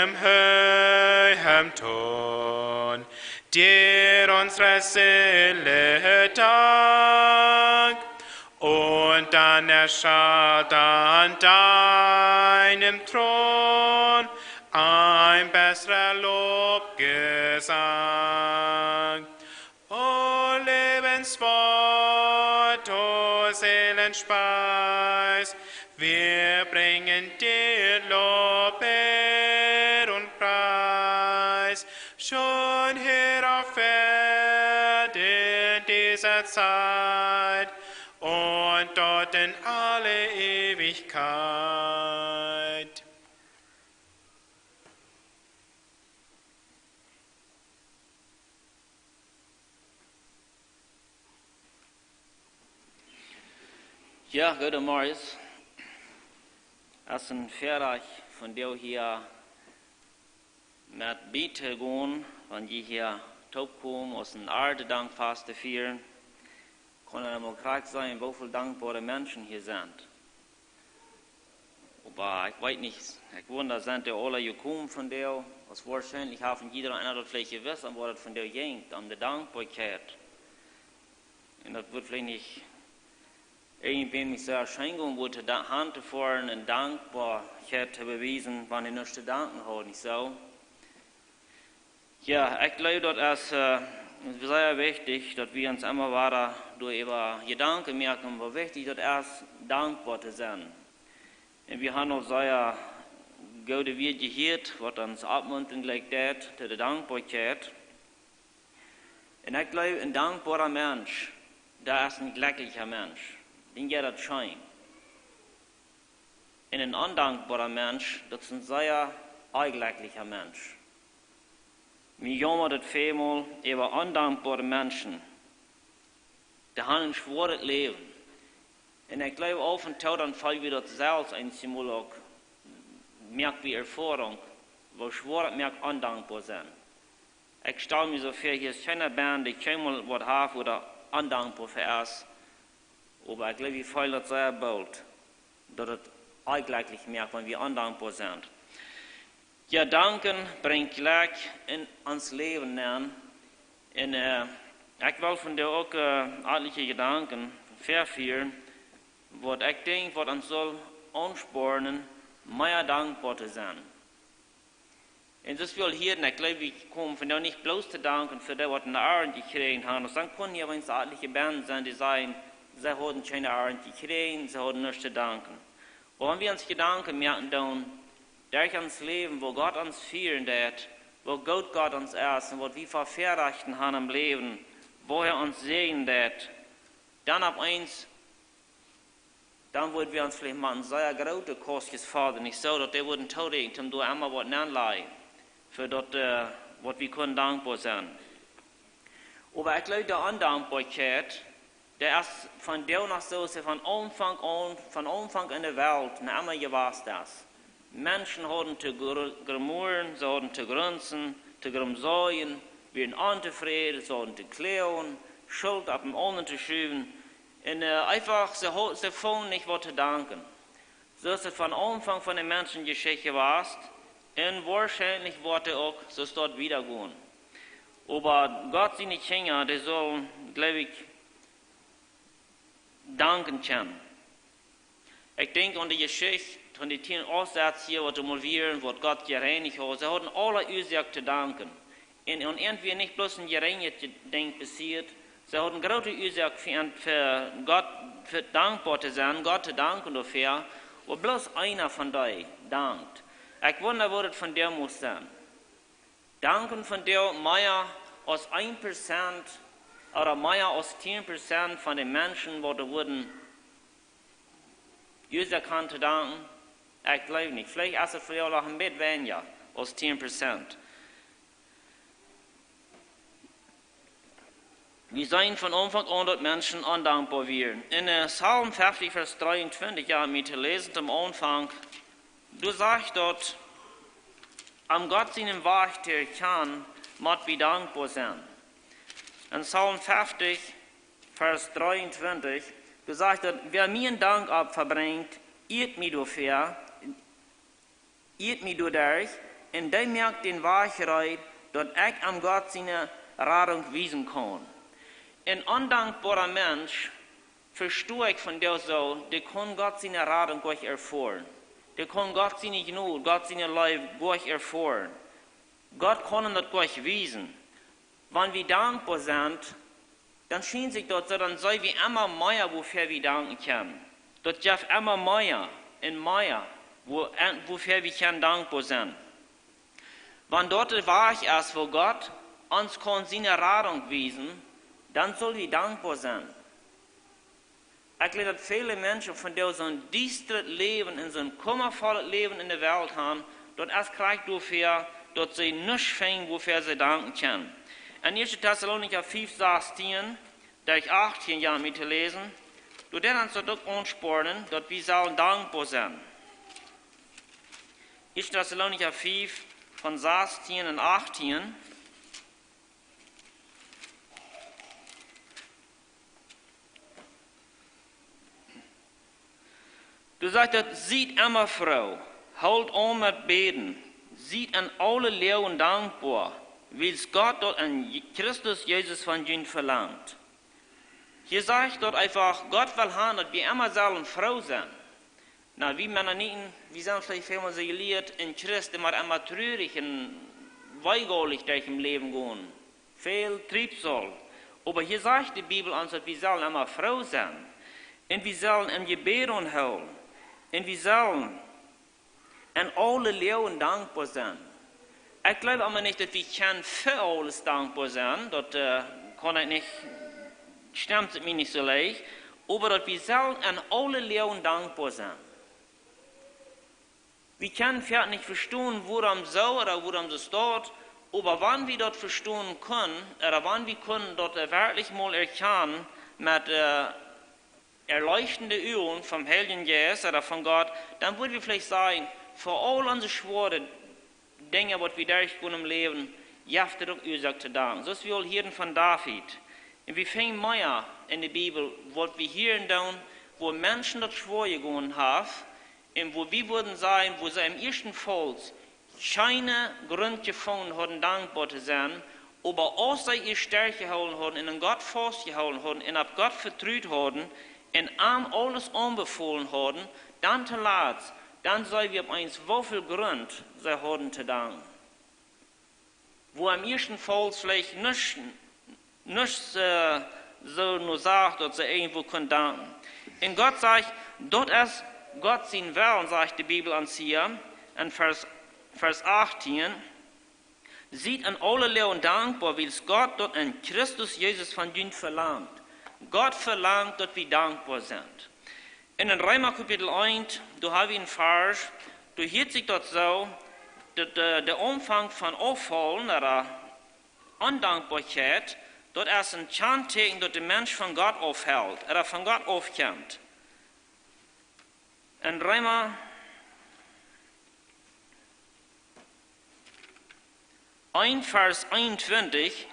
im höhen Ton dir unsre Seele Dank. Und dann erschallt an deinem Thron ein besserer Lobgesang. O Lebenswort, o Seelenspeis, wir bringen dir Lob, Ehr und Preis. Schon hier auf Erden in dieser Zeit und dort in alle Ewigkeit. Jo, goodemorjes. Es een Väarajcht von die hia met bie to gonen, wan jie hia toopkomen, aus een Erntedankfast to fieren. Kaun eena mau krakjt seenen, woo väl dankboare Menschen hia sent. Oba ekj weet nich, ekj wunda, sent dee aula jekomen vondoag? Aus woarschienlich haft jieda eena daut veleicht jewist, om waut daut vondoag jinkj, om de Dankboakjeit. Un daut wudd veleicht nich irjentwäm nich soo scheen gonen, wua to da-, han to foaren un Dankboakjeit to bewiesen, wan hee nuscht to danken haud, nich soo? Jo, ekj jleew, daut es, äh, sea wichtich, daut wie ons emma wada doaräwa Jedanken moaken, woo wichtich daut es, dankboa to sennen. Un wie han aul sea goode Wieed jehieet, waut ons oppmuntren jlikj deit to de Dankboakjeit. Un ekj jleew, een dankboara Mensch, daut es een jlekjlicha Mensch. Dän jeit daut scheen. Un een ondankboara Mensch, daut es een sea onjlekjlicha Mensch. Mie jaumat daut väl mol äwa ondankboare Menschen. Dee haben een schwoaret Läwen. Un ekj jleew, auf un too dan feel wie daut selfst eenjemol uk, moak wie Erfoarunk, woo schwoa daut moakt, ondankboa sennen. Ekj stal mie soo väa, hia es kjeena benne, dee kjeenmol waut haft ooda ondankboa fa es. Oba ekj jleew, wie feelen daut sea boolt, daut daut onjlekjlich moakt, wan wie ondankboa sent. Jo, danken brinjt Jlekj en ons Läwen nenn. Un, äh, ekj well vondoag uk, äh, eenje Jedanken väafieren, waut ekj denkj, waut ons saul aunspornen, mea dankboa to sennen. Un soo aus wie aul hieeden, ekj jleew, wie komen vondoag nich bloos to danken fa dee, waut eene Arnt jekjräajen haben. Dan kunnen hia eenje eenje benne sennen, dee sajen, see hauden kjeene Arnt jekjräajen, see hauden nuscht to danken. Oba wan wie ons Jedanken moaken doonen, derch ons Läwen, woo Gott ons fieren deit, woo goot Gott ons es un waut wie fa Väarajchten haben em Läwen, woo hee ons säajnen deit, dan opp eemol, dan wudden wie ons veleicht mau een sea grootet Kostje fodren, nich soo, daut dee wudden toodinjen, om doa emma waut nenlajen, fa daut, äh, waut wie kunnen dankboa sennen. Oba ekj jleew, de Ondankboakjeit, dee es vondoag noch soo, aus see von Aunfank aun, von Aunfank enne Welt noch emma jewast es. Menschen hauden to gr-, grumoren, see hauden to grunzen, to grumsajen, wieren ontofräd, see hauden to kloagen, Schult opp dän aundren to schuwen. Un, äh, eefach, see hau-, see fungen nich waut to danken. Soo es et von Aunfank von de Menschenjeschicht jewast. Un woarschienlich woat et uk soo doa wieda gonen. Oba Gott siene Kjinja, dee sullen, jleew ekj, danken kjennen. Ekj denkj aun de Jeschicht von de tieen Aunsätze hia, waut doa mol wieren, waut Gott jereinicht haud. See hauden aule Uasoak to danken. Un, un ent wia nich bloos een jerinjet Dinkj passieet. See hauden groote Uasoak fa, fa Gott, fa dankboa to sennen, Gott to danken doafäa. Oba bloos eena von dee dankt. Ekj wunda, woo daut vondoag mott sennen. Danken vondoag mea aus een Prozent ooda mea aus tieen Prozent von de Menschen, waut doa wudden Uasoak haben to danken? Ekj jleew nich. Veleicht es et vondoag noch een bät weinja aus tieen Prozent. Wie seenen von Aunfank aun, daut Menschen ondankboa wieren. En, äh, Psalm feftig, Varsch dreeuntwintich, jo, mie to läsen, aum Aunfank, doa sajcht daut, om Gott sienen Wajch to erkjanen, mott wie dankboa sennen. En Psalm feftig, Varsch dreeuntwintich, doa sajcht daut: Wäa mie een Dankopfa brinjt, ieet mie doafäa, ieet mie doaderch, un dee moakt dän Wajch reed, daut ekj om Gott siene Radunk wiesen kaun. Een ondankboara Mensch, vesto ekj vondoag soo, dee kaun Gott siene Radunk goanich erfoaren. Dee kaun Gott siene Jnod, Gott siene Leew goanich erfoaren. Gott kaun am daut goanich wiesen. Wan wie dankboa sent, dan schient sikj daut soo, dan sent wie emma mea, wuafäa wie danken kjennen. Daut jeft emma mea un mea, wua-, en, wuafäa wie kjennen dankboa sennen. Wan daut de Wajch es, woo Gott ons kaun siene Radunk wiesen, dan sell wie dankboa sennen. Ekj jleew, daut väle Menschen vondoag soon diestret Läwen un soon kummavollet Läwen en de Welt haben, daut es krakjt doafäa, daut see nuscht finjen, wuafäa see danken kjennen. En ieeschte Tessalonicha fiew, sastieen, derch achttieen, jo, mie to läsen, doa deit ons daut uk aunspornen, daut wie sellen dankboa sennen. Ieeschte Tessalonicha fiew, von sastieen un achttieen. Doa sajcht et: Siet emma froo, hoolt aun met bäden, siet en aule Loagen dankboa, wiels Gott daut en Je-, Christus Jesus von junt velangt. Hia sajcht daut eefach, Gott well haben, daut wie emma sellen froo sennen. Na, wie Mennoniten, wie sent veleicht väl mol soo jelieet, een Christ, dee mott emma trurich un weedolich derch daut Läwen gonen. Väl Triebsal. Oba hia sajcht de Bibel ons, daut wie sellen emma froo sennen. Un wie sellen em Jebäd aunhoolen. Un wie sellen En aule Loagen dankboa sennen. Ekj jleew oba nich, daut wie kjennen fa aules dankboa sennen. Daut, äh, kaun ekj nich, stemt sikj mie nich soo leicht. Oba daut wie sellen en aule Loagen dankboa sennen. Wie kjennen veleicht nich vestonen, wuarom soo ooda wuarom soo steit, oba wan wie daut vestonen kunnen, ooda wan wie kunnen daut, äh, werkjlich mol erkjanen met, äh, erleuchtende Uagen vom Heiljen Jeist ooda von Gott, dan wudden wie veleicht sajen, fa aul onse schwoare Dinja, waut wie derchgonen em Läwen, jeft et uk Uasoak to danken. Soo aus wie aul hieeden von David. Un wie finjen mea en de Bibel, waut wie hia doonen, wua Menschen daut schwoa jegonen haben, un wua wie wudden sajen, wua see em ieeschten Faul kjeenen Grunt jefungen hauden, dankboa to sennen, oba aus see äa stoakj jehoolen hauden un aun Gott faustjehoolen hauden un opp Gott vetrut hauden un am aules aunbefolen hauden, dan toolatst, dan seenen wie opp eemol, woo väl Grunt see hauden to danken. Wua em ieeschten Faul veleicht nuscht, nuscht, äh, soo no sach, daut see irjentwua kunnen danken. Un Gott sajcht, daut es Gott sien Wellen, sajcht de Bibel ons hia en Varsch, Varsch achtieen. Siet en aule Loagen dankboa, wiels Gott daut en Christus Jesus von junt velangt. Gott velangt, daut wie dankboa sent. En, en Reema Kapitel eent, doa hab wie een Varsch, doa hieet sikj daut soo, daut de, de Aunfank von Auffaulen, ooda Ondankboakjeit, daut es een Kjantieekjen, daut de Mensch von Gott aufhelt, ooda von Gott aufkjemt. En Reema eent, Varsch eenuntwintich,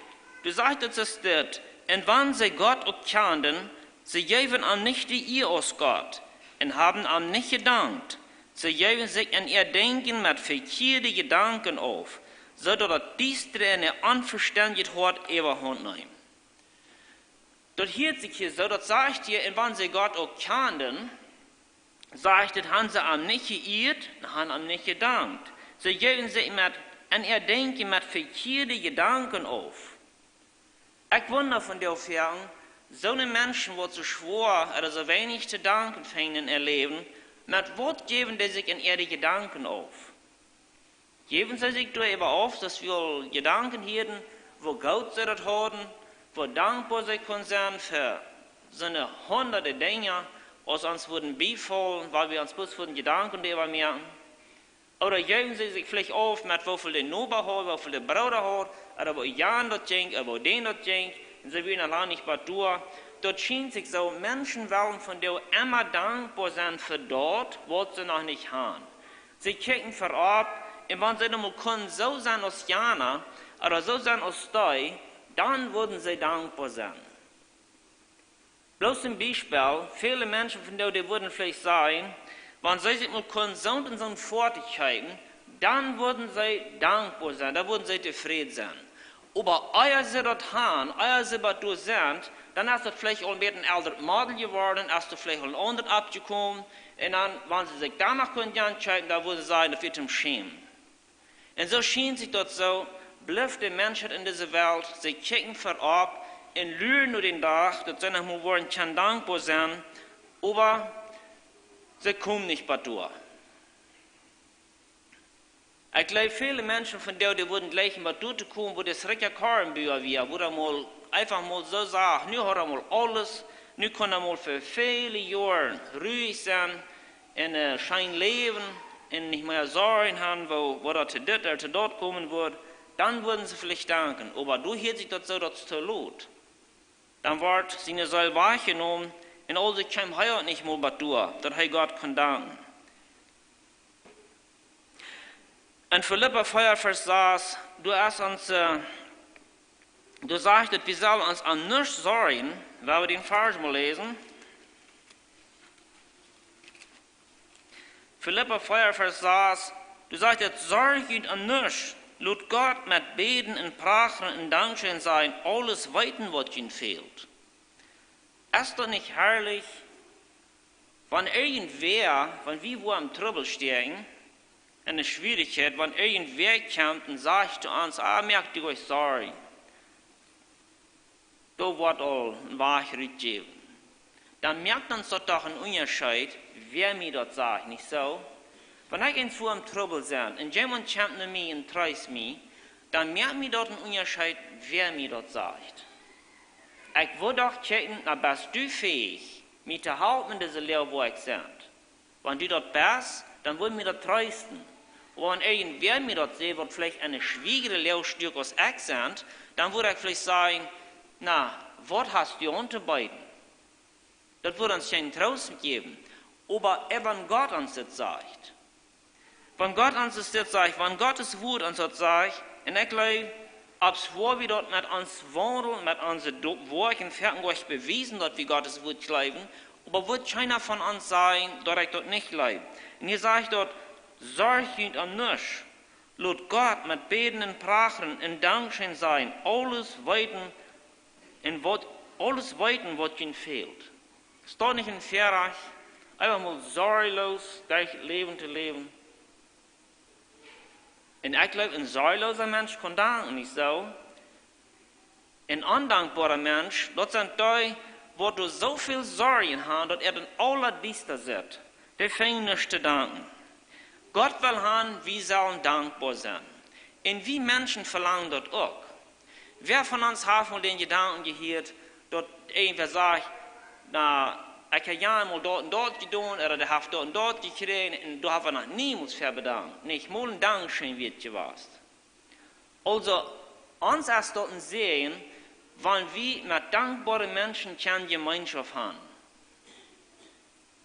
doa sajcht et soo dit: „Un wan see Gott uk kjanden, see jeewen am nich de Ea aus Gott un haben am nich jedankt. See jeewen sikj en äa Denkjen met vekjieede Jedanken auf, soo daut daut Diestre en äa onvestendjet Hoat Äwahaunt neem.“ Daut hieet sikj hia soo, daut sajcht hia, un wan see Gott uk kjanden, sajcht et, han see am nich jeieet, un han am nich jedankt. See jeewen sikj met, en äa Denkjen met vekjieede Jedanken auf. Ekj wunda von dee Erfoarunk, soone Menschen, waut soo schwoa ooda soo weinich to danken finjen en äa Läwen, met waut jeewen dee sikj en äare Jedanken auf? Jeewen see sikj doaräwa auf, daut wie aul Jedanken hieeden, woo goot see daut hauden, woo dankboa see kunnen sennen fa soone hundade Dinja, aus ons wudden biefaulen, wan wie ons bloos wudden Jedanken doaräwa moaken? Ooda jeewen see sikj veleicht auf met woo väl de Noba haud, woo väl de Brooda haud, ooda woo Jan daut jinkj, ooda woo dän daut jinkj, un see wieren noch lang nich bat doa. Daut schient sikj soo, Menschen wellen vondoag emma dankboa sennen fa daut, waut see noch nich han. See kjikjen verop, un wan see dan mol kunnen soo sennen aus jana, ooda soo sennen aus dee, dan wudden see dankboa sennen. Bloos een Biespel, väle Menschen vondoag, dee wudden veleicht sajen, wan see sikj mol kunnen soont un soont Foatich kjeepen, dan wudden see dankboa sennen, dan wudden see tofräd sennen. Oba ea see daut han, ea see bat doa sent, dan es daut veleicht aul een bät een elret Model jeworden, es doa veleicht aul een aundret oppjekomen, un dan, wan see sikj dan noch kunnen kjeepen, dan wudden see sajen, daut wia toom schämen. Un soo schient sikj daut soo, blift de Menschheit en dise Welt, see kjikjen verop un luren no dän Dach, daut see noch mol woaren kjennen dankboa sennen, oba see komen nich bat doa. Ekj jleew, väle Menschen vondoag, dee wudden jleichen bat doa to komen, wua dis rikja Kornbua wia, wua hee mol eefach mol soo sach, nu haud hee mol aules, nu kunn hee mol fa väle Joaren ruich sennen, un, äh, scheen läwen un nich mea Sorjen han, woo, woo daut to dit ooda to daut komen wudd, dan wudden see veleicht danken. Oba doa hieet sikj daut soo, daut es too lot. Dan woat siene Seel wajchjenomen un aulsoo kjeem hee uk nich mol bat doa, daut hee Gott kunn danken. En Filippa vea, Varsch sas, doa es ons, äh, doa sajcht et, wie sellen ons om nuscht sorjen, wan wie dän Varsch mol läsen. Filippa vea, Varsch sas, doa sajcht et: „Sorjt junt om nuscht, lot Gott met Bäden un Prachren un Dankscheen sajen aules weeten, waut junt fält.“ Es daut nich harlich, wan irjentwäa, wan wie wua em Trubbel stäakjen, en de Schwierichkjeit, wan irjentwäa kjemt un sajcht to ons: „Ah, moakt junt kjeene Sorjen.“ Doa woat aul een Wajch rutjejäft. Dan moakt ons daut doch een Unjascheet, wäa mie daut sajcht, nich soo? Wan ekj eenswua em Trubbel sie un jemaunt kjemt no mie un treest mie, dan moakt mie daut een Unjascheet, wäa mie daut sajcht. Ekj wudd doch kjikjen, na, best du fäich, mie to halpen en dise Loag, wua ekj sie? Wan du daut best, dan wudd mie daut treesten. Oba wan irjentwäa mie daut sajcht, waut veleicht en eene schwiejre Loag stekjt aus ekj sie, dan wudd ekj veleicht sajen: "Na, waut hast du auntobeeden?" Daut wudd ons kjeenen Troost jäwen. Oba wan Gott ons daut sajcht, wan Gott ons daut sajcht, wan Gottes Wort ons daut sajcht, un ekj jleew, aus wie daut met ons Waundel, met onse Do-, Woakjen foaken goanich bewiesen, daut wie Gottes Wort jleewen, oba wudd kjeena von ons sajen, daut ekj daut nich jleew. Un hia sajcht daut: "Sorjt junt om nuscht. Lot Gott met Bäden un Prachren un Dankscheen sajen, aules weeten un waut, aules weeten, waut junt fält." Es daut nich een Väarajcht, eefach mol sorjloos derch daut Läwen to läwen? Un ekj jleew, een sorjloosa Mensch kaun danken, nich soo? Een ondankboara Mensch, daut sent dee, waut doa soo väl Sorjen haben, daut et an aula diesta sitt. Dee finjen nuscht to danken. Gott well haben, wie sellen dankboa sennen. Un wie Menschen velangen daut uk. Wäa von ons haft mol dän Jedanken jehieet, daut irjentwäa sajcht: "Na, ekj hab je mol daut un daut jedonen, ooda dee haft daut un daut jekjräajen, un doa hab wie noch niemols fa bedankt. Nich mol een Dankscheen wieet jewast." Aulsoo, ons es daut een Säajen, wan wie met dankboare Menschen kjennen Jemeenschoft haben.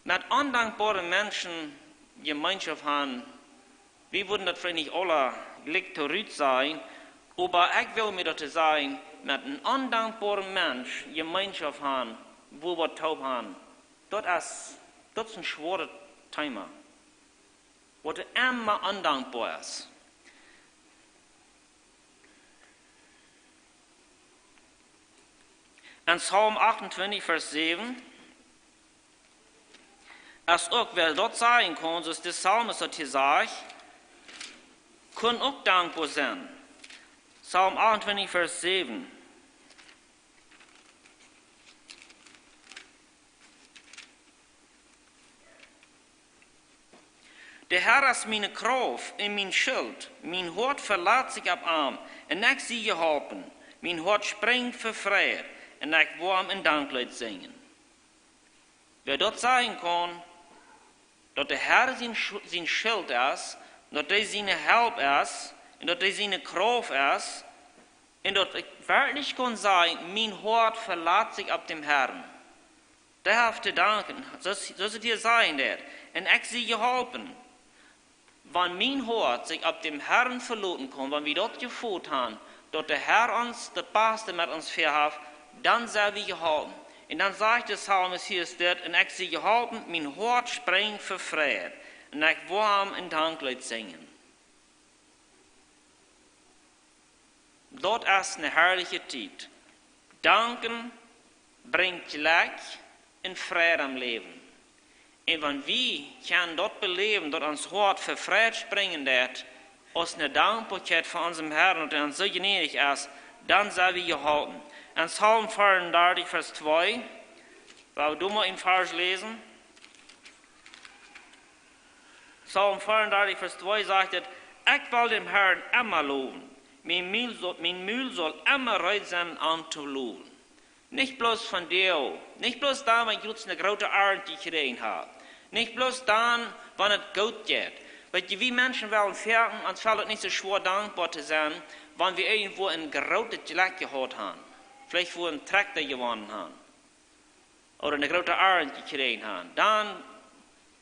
Met ondankboare Menschen Jemeenschoft haben, wie wudden daut veleicht nich aula jlikj toorut sajen, oba ekj well mie daut sajen, met een ondankboaren Mensch Jemeenschoft haben, wua wie toop haben, daut es, daut es een schwoaret Thema, waut emma ondankboa es. En Psalm achtuntwintich, Varsch säwen, es uk, wäa daut sajen kaun, soo aus de Psalmist daut hia sajcht, kaun uk dankboa sennen. Psalm achtuntwintich, Varsch säwen. De Herr es miene Krauft un mien Schilt. Mien Hoat velat sikj opp am un ekj sie jeholpen. Mien Hoat sprinjt fa Freid un ekj woa am een Dankleet sinjen. Wäa daut sajen kaun, daut de Herr sien Sch-, sien Schilt es, daut hee siene Help es un daut hee siene Krauft es, un daut ekj werkjlich kaun sajen: "Mien Hoat velat sikj opp dän Herrn." Dee haft to danken, soo aus, soo aus et hia sajcht, un ekj sie jeholpen. Wan mien Hoat sikj opp dän Herrn veloten kaun, wan wie daut Jefeel haben, daut de Herr ons daut Baste met ons väahaft, dan sent wie jeholpen. Un dan sajcht de Psalmist hia dit: "Un ekj sie jeholpen, mien Hoat sprinjt fa Freid, un ekj woa am een Dankleet sinjen." Daut es eene harliche Tiet. Danken brinjt Jlekj un Freid em Läwen. Un wan wie kjennen daut beläwen, daut ons Hoat fa Freid sprinjen deit, aus eene Dankboakjeit fa onsen Herrn, daut hee ons soo jnädich es, dan sent wie jeholpen. En Psalm veeaundartich, Varsch twee, well wie doa mol een Varsch läsen? Psalm veeaundartich, Varsch twee sajcht et: "Ekj well dän Herrn emma lowen. Mien Mul saul, mien Mul saul emma reed sennen, am to lowen." Nich bloos vondoag, nich bloos dan, wan ekj jrods eene groote Arnt jekjräajen hab. Nich bloos dan, wan et goot jeit. Weet jie, wie Menschen wellen foaken, ons felt et nich soo schwoa dankboa to sennen, wan wie irjentwua een grootet Jlekj jehaut haben. Veleicht wua een Trakjta jewonnen haben. Ooda eene groote Arnt jekjräajen haben. Dan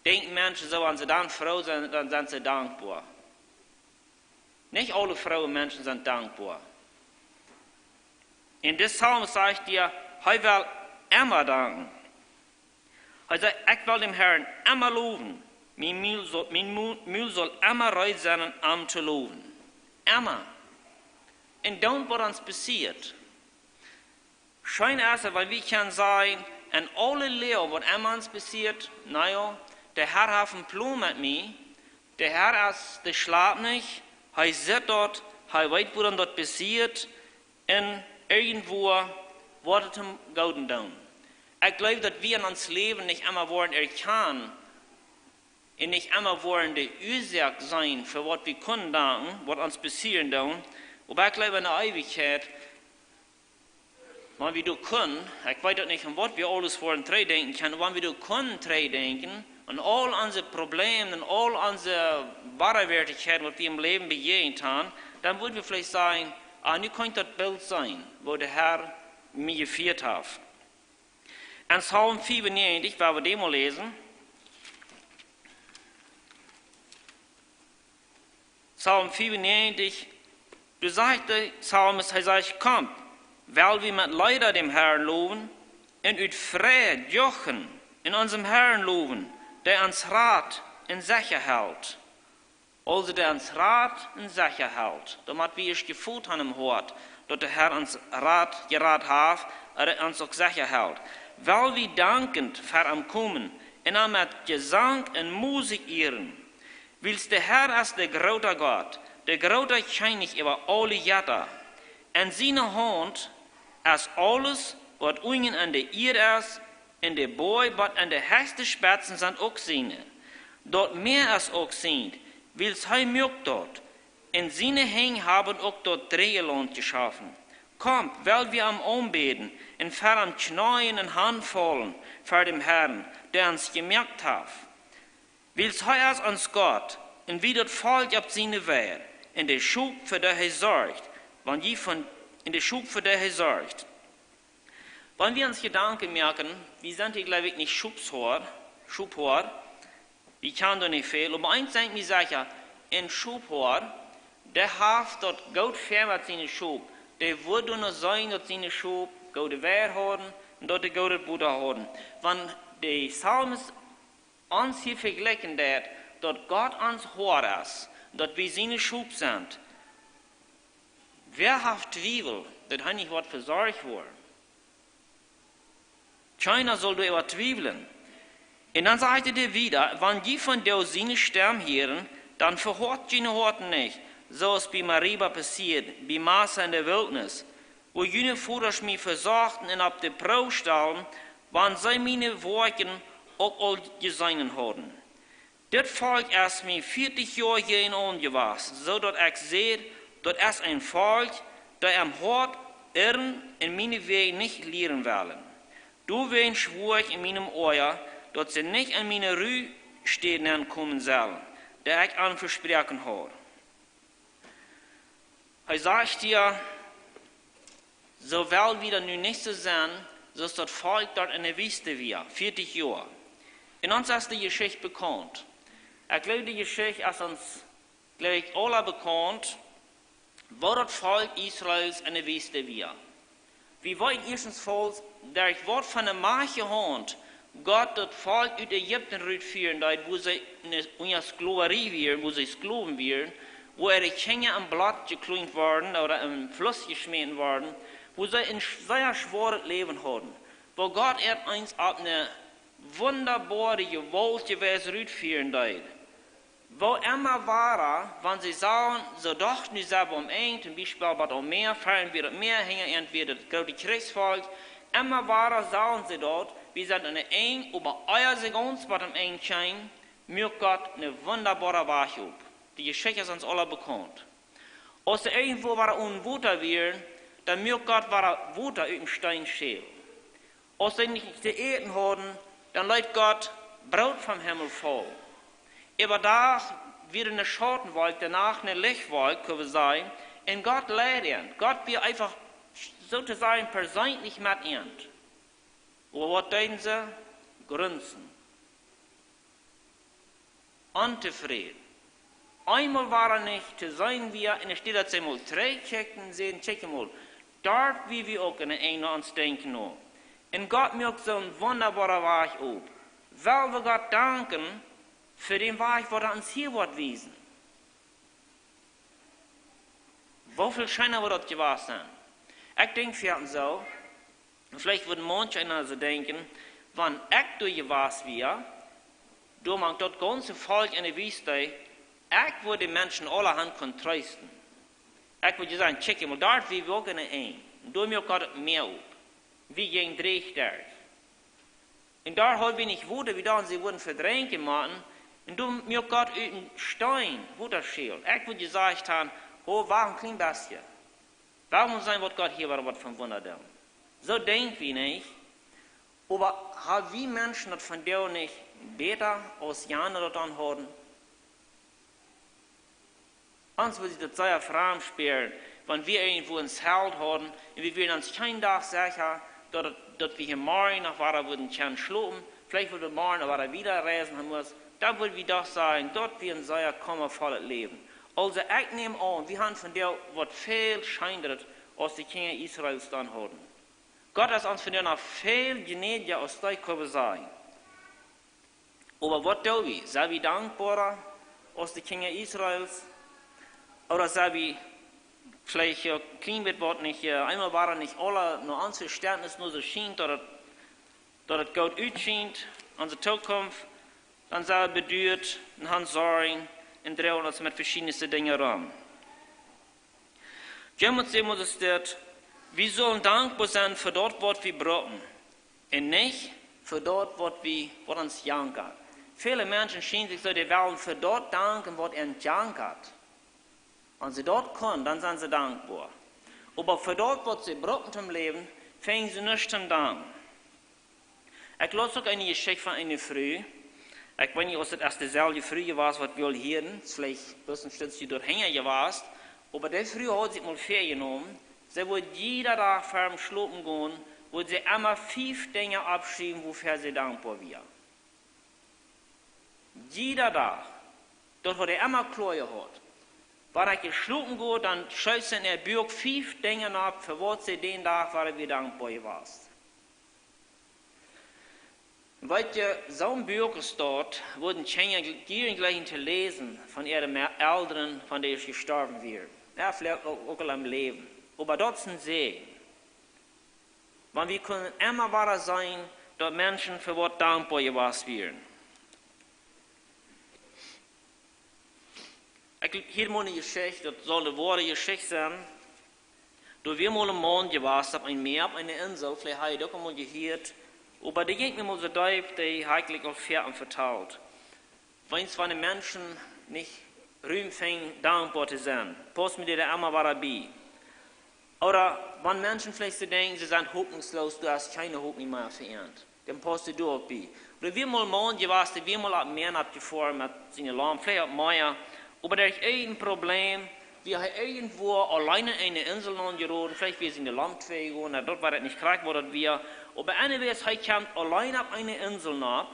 denkjen Menschen soo, wan see dan froo sent, dan sent see dankboa. Nich aule frooe Menschen sent dankboa. Un de Psalmist sajcht hia, hee well emma danken. Hee sajcht: "Ekj well dän Herrn emma lowen. Mien Mul saul, mien Mu-, Mul saul emma reed sennen, am to lowen." Emma. Un dan, waut ons passieet. Scheen es et, wan wie kjennen sajen, en aule Loag, waut emma ons passieet, na jo, de Herr haft een Plon met mie, de Herr es, dee schlapt nich, hee sitt daut, hee weet, wuarom daut passieet, un irjentwua woat et am Goodet doonen. Ekj jleew, daut wie en ons Läwen nich emma woaren erkjanen, Un nich emma woaren de Uasoak seenen fa waut wie kunnen danken, waut ons passieren doonen. Oba ekj jleew, enne Eewichkjeit, wan wie doa kunnen, ekj weet uk nich, aun waut wie aules woaren trigjdenkjen kjennen, wan wie doa kunnen trigjdenkjen, aun aul onse Problemen un aul onse Woawerkjlichkjeiten, waut wie em Läwen bejäajent haben, dan wudden wie veleicht sajen: "Ah, nu kaun ekj daut Bilt seenen, woo de Herr mie jefieet haft." En Psalm fiefunäajentich, woa wie dän mol läsen. Psalm fiefunäajentich, doa sajcht de Psalmist, hee sajcht: "Komt, well wie met Leeda däm Herrn lowen un ut Freid juchen un onsen Herrn lowen, dee ons rat un secha helt." Aulsoo, dee ons rat un secha helt. Doamet wie ieescht jefeelt haben em Hoat, daut de Herr ons rat, jerat haft, un ons uk secha helt. Well wie dankend ver am komen un am met Jesank un Musikj ieren. Wiels de Herr es de groota Gott, de groota Kjennich äwa aule Jetta. En siene Haunt es aules, waut unjen aun de Ieed es, un de Boaj waut aun de hechste Spetzen sent uk siene. Daut Mäa es uk sient, wiels hee muak daut, un siene Henj haben uk daut dreeje Launt jeschafen. Komt, well wie am aunbäden un ver am kjneeen un hanfaulen ver däm Herrn, dee ons jemoakt haft. Wiels hee es ons Gott, un wie daut Volkj opp siene Weid, un de Schop, fa dee hee sorcht, wan jie von, un de Schop, fa dee hee sorcht. Wan wie ons Jedanken moaken, wie sent hia, jleew ekj, nich Schophoad, Schophoad, wie kjennen doa nich väl, oba eent es mie secha, een Schophoad, dee haft daut goot väa met siene Schop, dee woat doano seenen, daut siene Schop goode Wieed haben, un daut dee goodet Wota haben. Wan de Psalmist ons hia vejlikjen deit, daut Gott ons Hoad es, daut wie siene Schop sent, wäa haft Twiewel, daut hee nich woat vesorcht woaren? Kjeena saul doaräwa twiewlen. Un dan sajcht hee wieda: "Wan jie vondoag siene Stemm hieren, dan vehoat june Hoaten nich, soo aus bie Meriba passieed, bie Massa en de Wiltnis, wua june Vodasch mie vesochten un opp de Proow stalden, wan see miene Woakjen uk aul jeseenen hauden." Dit Volkj es mie vieetich Joa jäajenaun jewast, soo daut ekj säd: "Daut es een Volkj, daut em Hoat irren un miene Wäaj nich lieren wellen." Doawäajen schwua ekj en mienem Oaja, daut see nich en miene Ruhestäd nenkomen sellen, dee ekj an vesproaken haud. Hee sajcht hia, soo well wie daut nu nich soo sennen, soo aus daut Volkj doa en de Wiest wia, vieetich Joa. Un ons es de Jeschicht bekaunt. Ekj jleew, de Jeschicht es ons, jleew ekj, aula bekaunt, woo daut Volkj Israels en de Wiest wia. Wie weeten ieeschtens, derch waut fa eene majchtje Haunt Gott daut Volkj ut Ägipten rutfieren deed, wua see en, unja Sklowarie wieren, wua see Sklowen wieren, wua äare Kjinja em Bloot jekjlunjt worden ooda em Fluss jeschmäten worden, wua see een sch-, sea schwoaret Läwen hauden, wua Gott äant eent opp eene wundaboare, jewaultje Wies rutfieren deed. Woo emma wada, wan see sagen, soo doch, nu sent wie aum Enj, toom Biespel bie daut Mäa, ver wie daut Mäa hinjen, äant wia daut groote Kjrichsvolkj, emma wada sagen see daut, wie sent aum Enj, oba ea see gaunz bie daut Enj kjeemen, muak Gott eenen wundaboaren Wajch op. De Jeschicht es ons aula bekaunt. Aus see irjentwua wada onen Wota wieren, dan muak Gott wada Wota ut dän Steen schäl. Aus see nuscht to äten hauden, dan leet Gott Broot vom Himmel faulen. Äwadach wia eene Schautenwolkj, doano eene Lichtwolkj, kjenn wie sajen. Un Gott leid äant. Gott wia eefach, soo to sajen, perseenlich met äant. Oba waut deeden see? Grunzen. Ontofräd. Eemol wia hee nich to seenen, wia, un enne Städ daut see mol trigjkjikjten, säden: "Kjikj mol, doa wia wie uk en de eene ons denkjen no." Un Gott muak soonen wundaboaren Wajch op. Well wie Gott danken fa dän Wajch, waut hee ons hia woat wiesen. Woo väl scheena woat daut jewast sennen? Ekj denkj, wie hauden soo, veleicht wudd mancheena soo denkjen, wan ekj doa jewast wia, doa mank daut gaunze Volkj en de Wiest, ekj wudd de Menschen aulahaunt kunnen treesten. Ekj wudd je sajen: "Kjikj mol, doa wia wie uk en de Enj. Un doa muak Gott daut Mäa op. Wie jinjen dreech derch. Un doa haud wie nich Wota, wie dochten, see wudden vedrinkjen motten." Un doa muak Gott ut een Steen Wota schäl. Ekj wudd jesajcht han: "Ho, wach een kjlien bät. Wuarom seenen waut Gott hia wada waut von Wunda deit?" Soo denkj wie nich. Oba ha wie Menschen daut vondoag nich bäta aus jane daut dan hauden? Ons wudd sikj daut sea framd spieren, wan wie irjentwua een Zelt hauden un wie wieren ons kjeen Dach secha, daut, daut wie hia morjen noch wada wudden kjennen schlopen, veleicht wudden wie morjen noch wada wieda reisen, dan must, dan wudd wie doch sajen, daut wia een sea kummavollet Läwen. Aulsoo, ekj näm aun, wie haben vondoag waut väl scheenret aus de Kjinja Israels dan hauden. Gott es ons vondoag noch väl jnädja aus dee, kjenn wie sajen. Oba waut doo wie? Sent wie dankboara aus de Kjinja Israels? Ooda sent wie veleicht, jo, kjlien bät waut nich, jo, eemol wada nich aule no ons Vestentnis, no soo schient, daut et, daut et goot utschient, onse Tookunft, dan sent wie beduat un han Sorjen un droagen ons met veschiedne Dinja rom. Jemaunt säd mol dit: "Wie sellen dankboa sennen fa daut, waut wie brucken, un nich fa daut, waut wie, waut ons jankat." Väle Menschen schienen sikj soo, dee wellen fa daut danken, waut an jankat. Wan see daut kjennen, dan sent see dankboa. Oba fa daut, waut see brucken toom Läwen, finjen see nuscht toom danken. Ekj laus uk eene Jeschicht von eene Fru. Ekj weet nich, aus et es deeselwje Fru jewast, waut wie aul hieren, veleicht bloos een Stootje doahinja jewast. Oba dee Fru haud sikj mol väajenomen, see wudd jieda Dach ver daut Schlopen gonen, wudd see emma fief Dinja oppschriewen, wuafäa see dankboa wia. Jieda Dach. Daut haud see emma kloa jehaut. Wan see schlopen wia, dan schreef see en äa Buak fief Dinja opp, fa waut see dän Dach wia, wia dankboa jewast. Weet jie, soon Buak aus daut, wudden Kjinja jieren jlikjen to läsen von äare Me-, Elren, wan dee jestorwen wieren. Jo, veleicht uk, uk aul aum Läwen. Oba daut es een Säajen. Wan wie kjennen emma wada seenen, daut Menschen fa waut dankboa jewast wieren. Ekj hieed mol eene Jeschicht, daut saul eene woare Jeschicht sennen. Doa wia mol een Maun jewast opp een Mäa, opp eene Insel, veleicht ha jie daut uk mol jehieet, oba dee jinkj mie mol soo deep, dee ha ekj jlikj aul väl vetalt. Wan eena von de Menschen nich Rum finjt, dankboa to sennen, paust mie daut emma wada bie. Ooda wan Menschen veleicht soo denkjen, see sent hopninjsloos, doa es kjeene Hopninj mea fa an. Dan paust du doa uk bie. Doa wia mol een Maun jewast, dee wia mol opp Mäa aufjefoaren met siene Lamp, veleicht opp Mäa. Oba doa haud hee een Problem, wia hee irjentwua auleen opp eene Insel aunjeroden, veleicht wia siene Lamp twei jegonen, daut weet ekj nich krakjt, waut daut wia. Oba anyways, hee kjeem auleen opp eene Insel aun,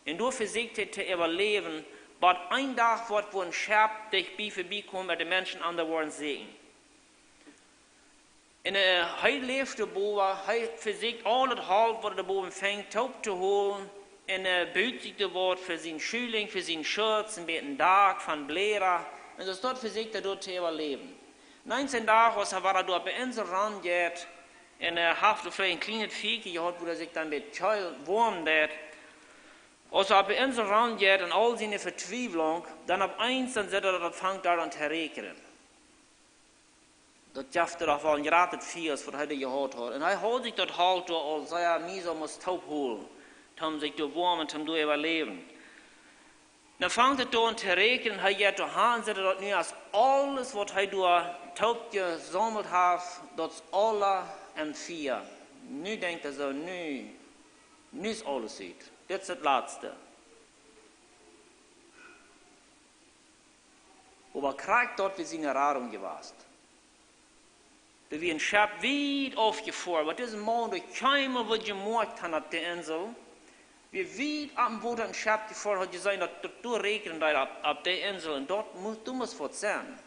un doa vesieekjt hee to äwaläwen, bat een Dach woat, wua een Schepp dicht bie verbie kjemt, wua de Menschen aun doa woaren sieekjen. Un, äh, hee läft doa bowen, hee vesieekjt aul daut Holt, waut hee doa bowen finjt, toop to holen. Un, äh, but sikj doa waut fa siene Schulinj, fa sienen Schutz, een bät Dak von Bläda. Un soo daut vesieekjt hee doa to äwaläwen. Un eenen Dach, aus hee wada doa opp de Insel romjeit, un, äh, haft doa veleicht een kjlienet Fieekje jehaut, wua hee sikj dan een bät kjeel, woam deed. Aus hee opp de Insel romjeit un aul siene Vetwiewlunk, dan opp eemol dan sitt hee, daut et aunfangt doa aun to räakjnen. Daut jeft doa doch woll een jratet Fia, waut hee doa jehaut haud. Un hee haud sikj daut Holt doa aul sea miesom must toop holen, om sikj doa woam un om doa äwaläwen. Dan fangt et doa aun to räakjnen, hee jeit doa han, sitt hee daut nu es aules, waut hee doa toop jesaumelt haft, daut es aula em Fia. Nu denkjt hee soo, nu, nu es aules ut. Dit es daut latste. Oba krakjt daut wia siene Radunk jewast. Doa wia een Schepp wiet aufjefoaren, waut dise Maun doa kjeenmol wudd jemoakt han opp de Insel. Wia wiet opp em Wota een Schepp jefoaren, haud jeseenen, daut, daut doa räakjnen deed opp, opp de Insel, un daut must, doa must waut sennen.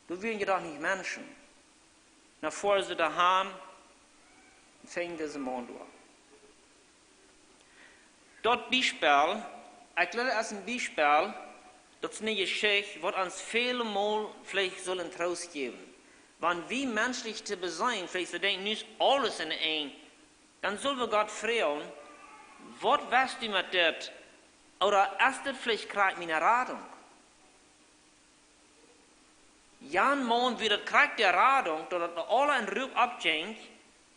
Doa wieren je doch nich Menschen. Dan foaren see doa han un finjen dise Maun doa. Daut Biespel, ekj well daut aus een Biespel, daut es eene Jeschicht, waut ons väle Mol veleicht saul een Troost jäwen. Wan wie menschlich to beseenen, veleicht soo denkjen, nu es aules en de Enj, dan sell wie Gott froagen: "Waut west du met dit? Ooda es dit veleicht krakjt miene Radunk?" Jan Maun wia daut krakjt de Radunk, daut et aula en Ruak oppjinkj,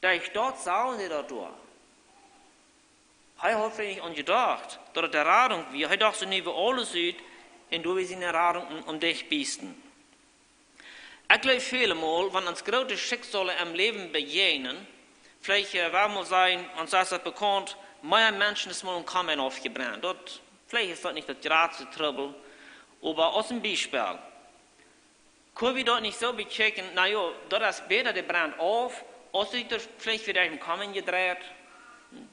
daut ekj daut sach, un dee daut doa. Hee haud veleicht nich aun jedocht, daut et de Radunk wia. Hee docht, soo nu wia aules ut, un doa wia siene Radunk om, om Dach biesten. Ekj jleew väle Mol, wan ons groote Schicksale em Läwen bejäajnen, veleicht, äh, wudd wie sajen, ons es daut bekaunt, mea Menschen es mol em Kamen aufjebrennt. Daut, veleicht es daut nich daut jratste Trubbel, oba aus een Biespel. Kjenn wie daut nich soo bekjikjen, na jo, daut es bäta, dee brennt auf, aus ekj daut veleicht wada em Kamen jedreit,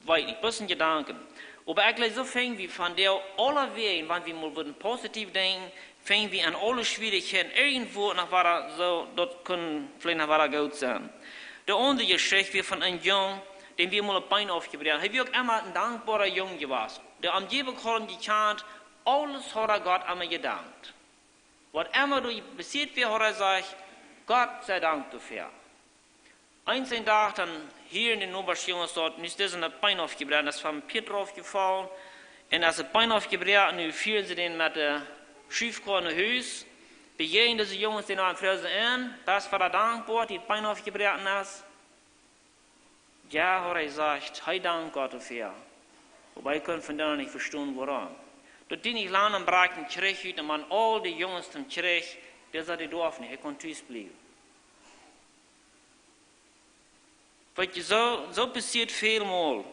weet nich, bloos een Jedanken. Oba ekj jleew, soo finj wie von dee aulawäajen, wan wie mol wudden positiv denkjen, finj wie en aule Schwierichkjeiten irjentwua noch wada soo, daut kunn veleicht noch wada goot sennen. De aundre Jeschicht wia von een Jung, däm wia mol een Been aufjebroaken. Hee wia uk emma een dankboara Jung jewast. De Omjäwunk haud am jekjant, aules haud hee Gott emma jedankt. Waut emma doa passieet wia, haud hee jesajcht, Gott sie Dank doafäa. Eens een Dach dan hieeden de Nobasch Junges daut, nu es dise een Been aufjebroaken, es vom Pieet raufjefollen. Un aus daut Been aufjebroaken, nu fieeden see dän met de Schuffkoa no Hus. Bejäajnen dise Junges dän noch un fruagen see am, best du dankboa, daut die daut Been aufjebroaken es? Jo, haud hee jesajcht, hee dankt Gott doafäa. Oba hee kunn vondoag nich vestonen, wuarom. Daut deed nich lang, dan brakjt een Kjrich ut un met aul de Junges toom Kjrich, dee säd, dee durf nich, hee kunn tus bliewen. Weet jie, soo, soo passieet väl Mol,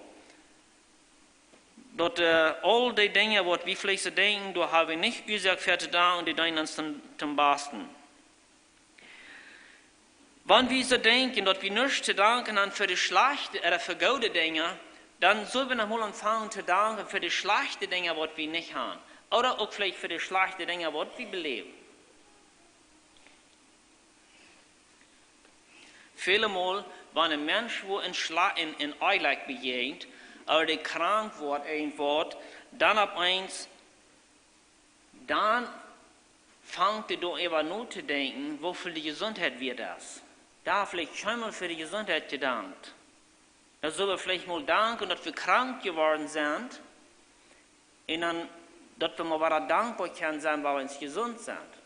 daut, äh, aul dee Dinja, waut wie veleicht soo denkjen, doa hab wie nich Uasoak fa to danken, dee deenen ons toom, toom Basten. Wan wie soo denkjen, daut wie nuscht to danken haben fa de schlajchte, ooda fa goode Dinja, dan sell wie noch mol aunfangen to danken fa de schlajchte Dinja, waut wie nich haben. Ooda uk veleicht fa de schlajchte Dinja, waut wie beläwen. Väle Mol, wan een Mensch wua een Schla-, een, een Onjlekj bejäajent, ooda dee krank woat, irjentwaut, dan opp eemol, dan fangt hee doa äwa no to denkjen, woo väl de Jesuntheit wieet es. Doa veleicht kjeenmol fa de Jesuntheit jedankt. Dan sell wie veleicht mol danken, daut wie krank jeworden sent, un dan, daut wie mol wada dankboa kjennen sennen, wiels wie noch jesunt sent.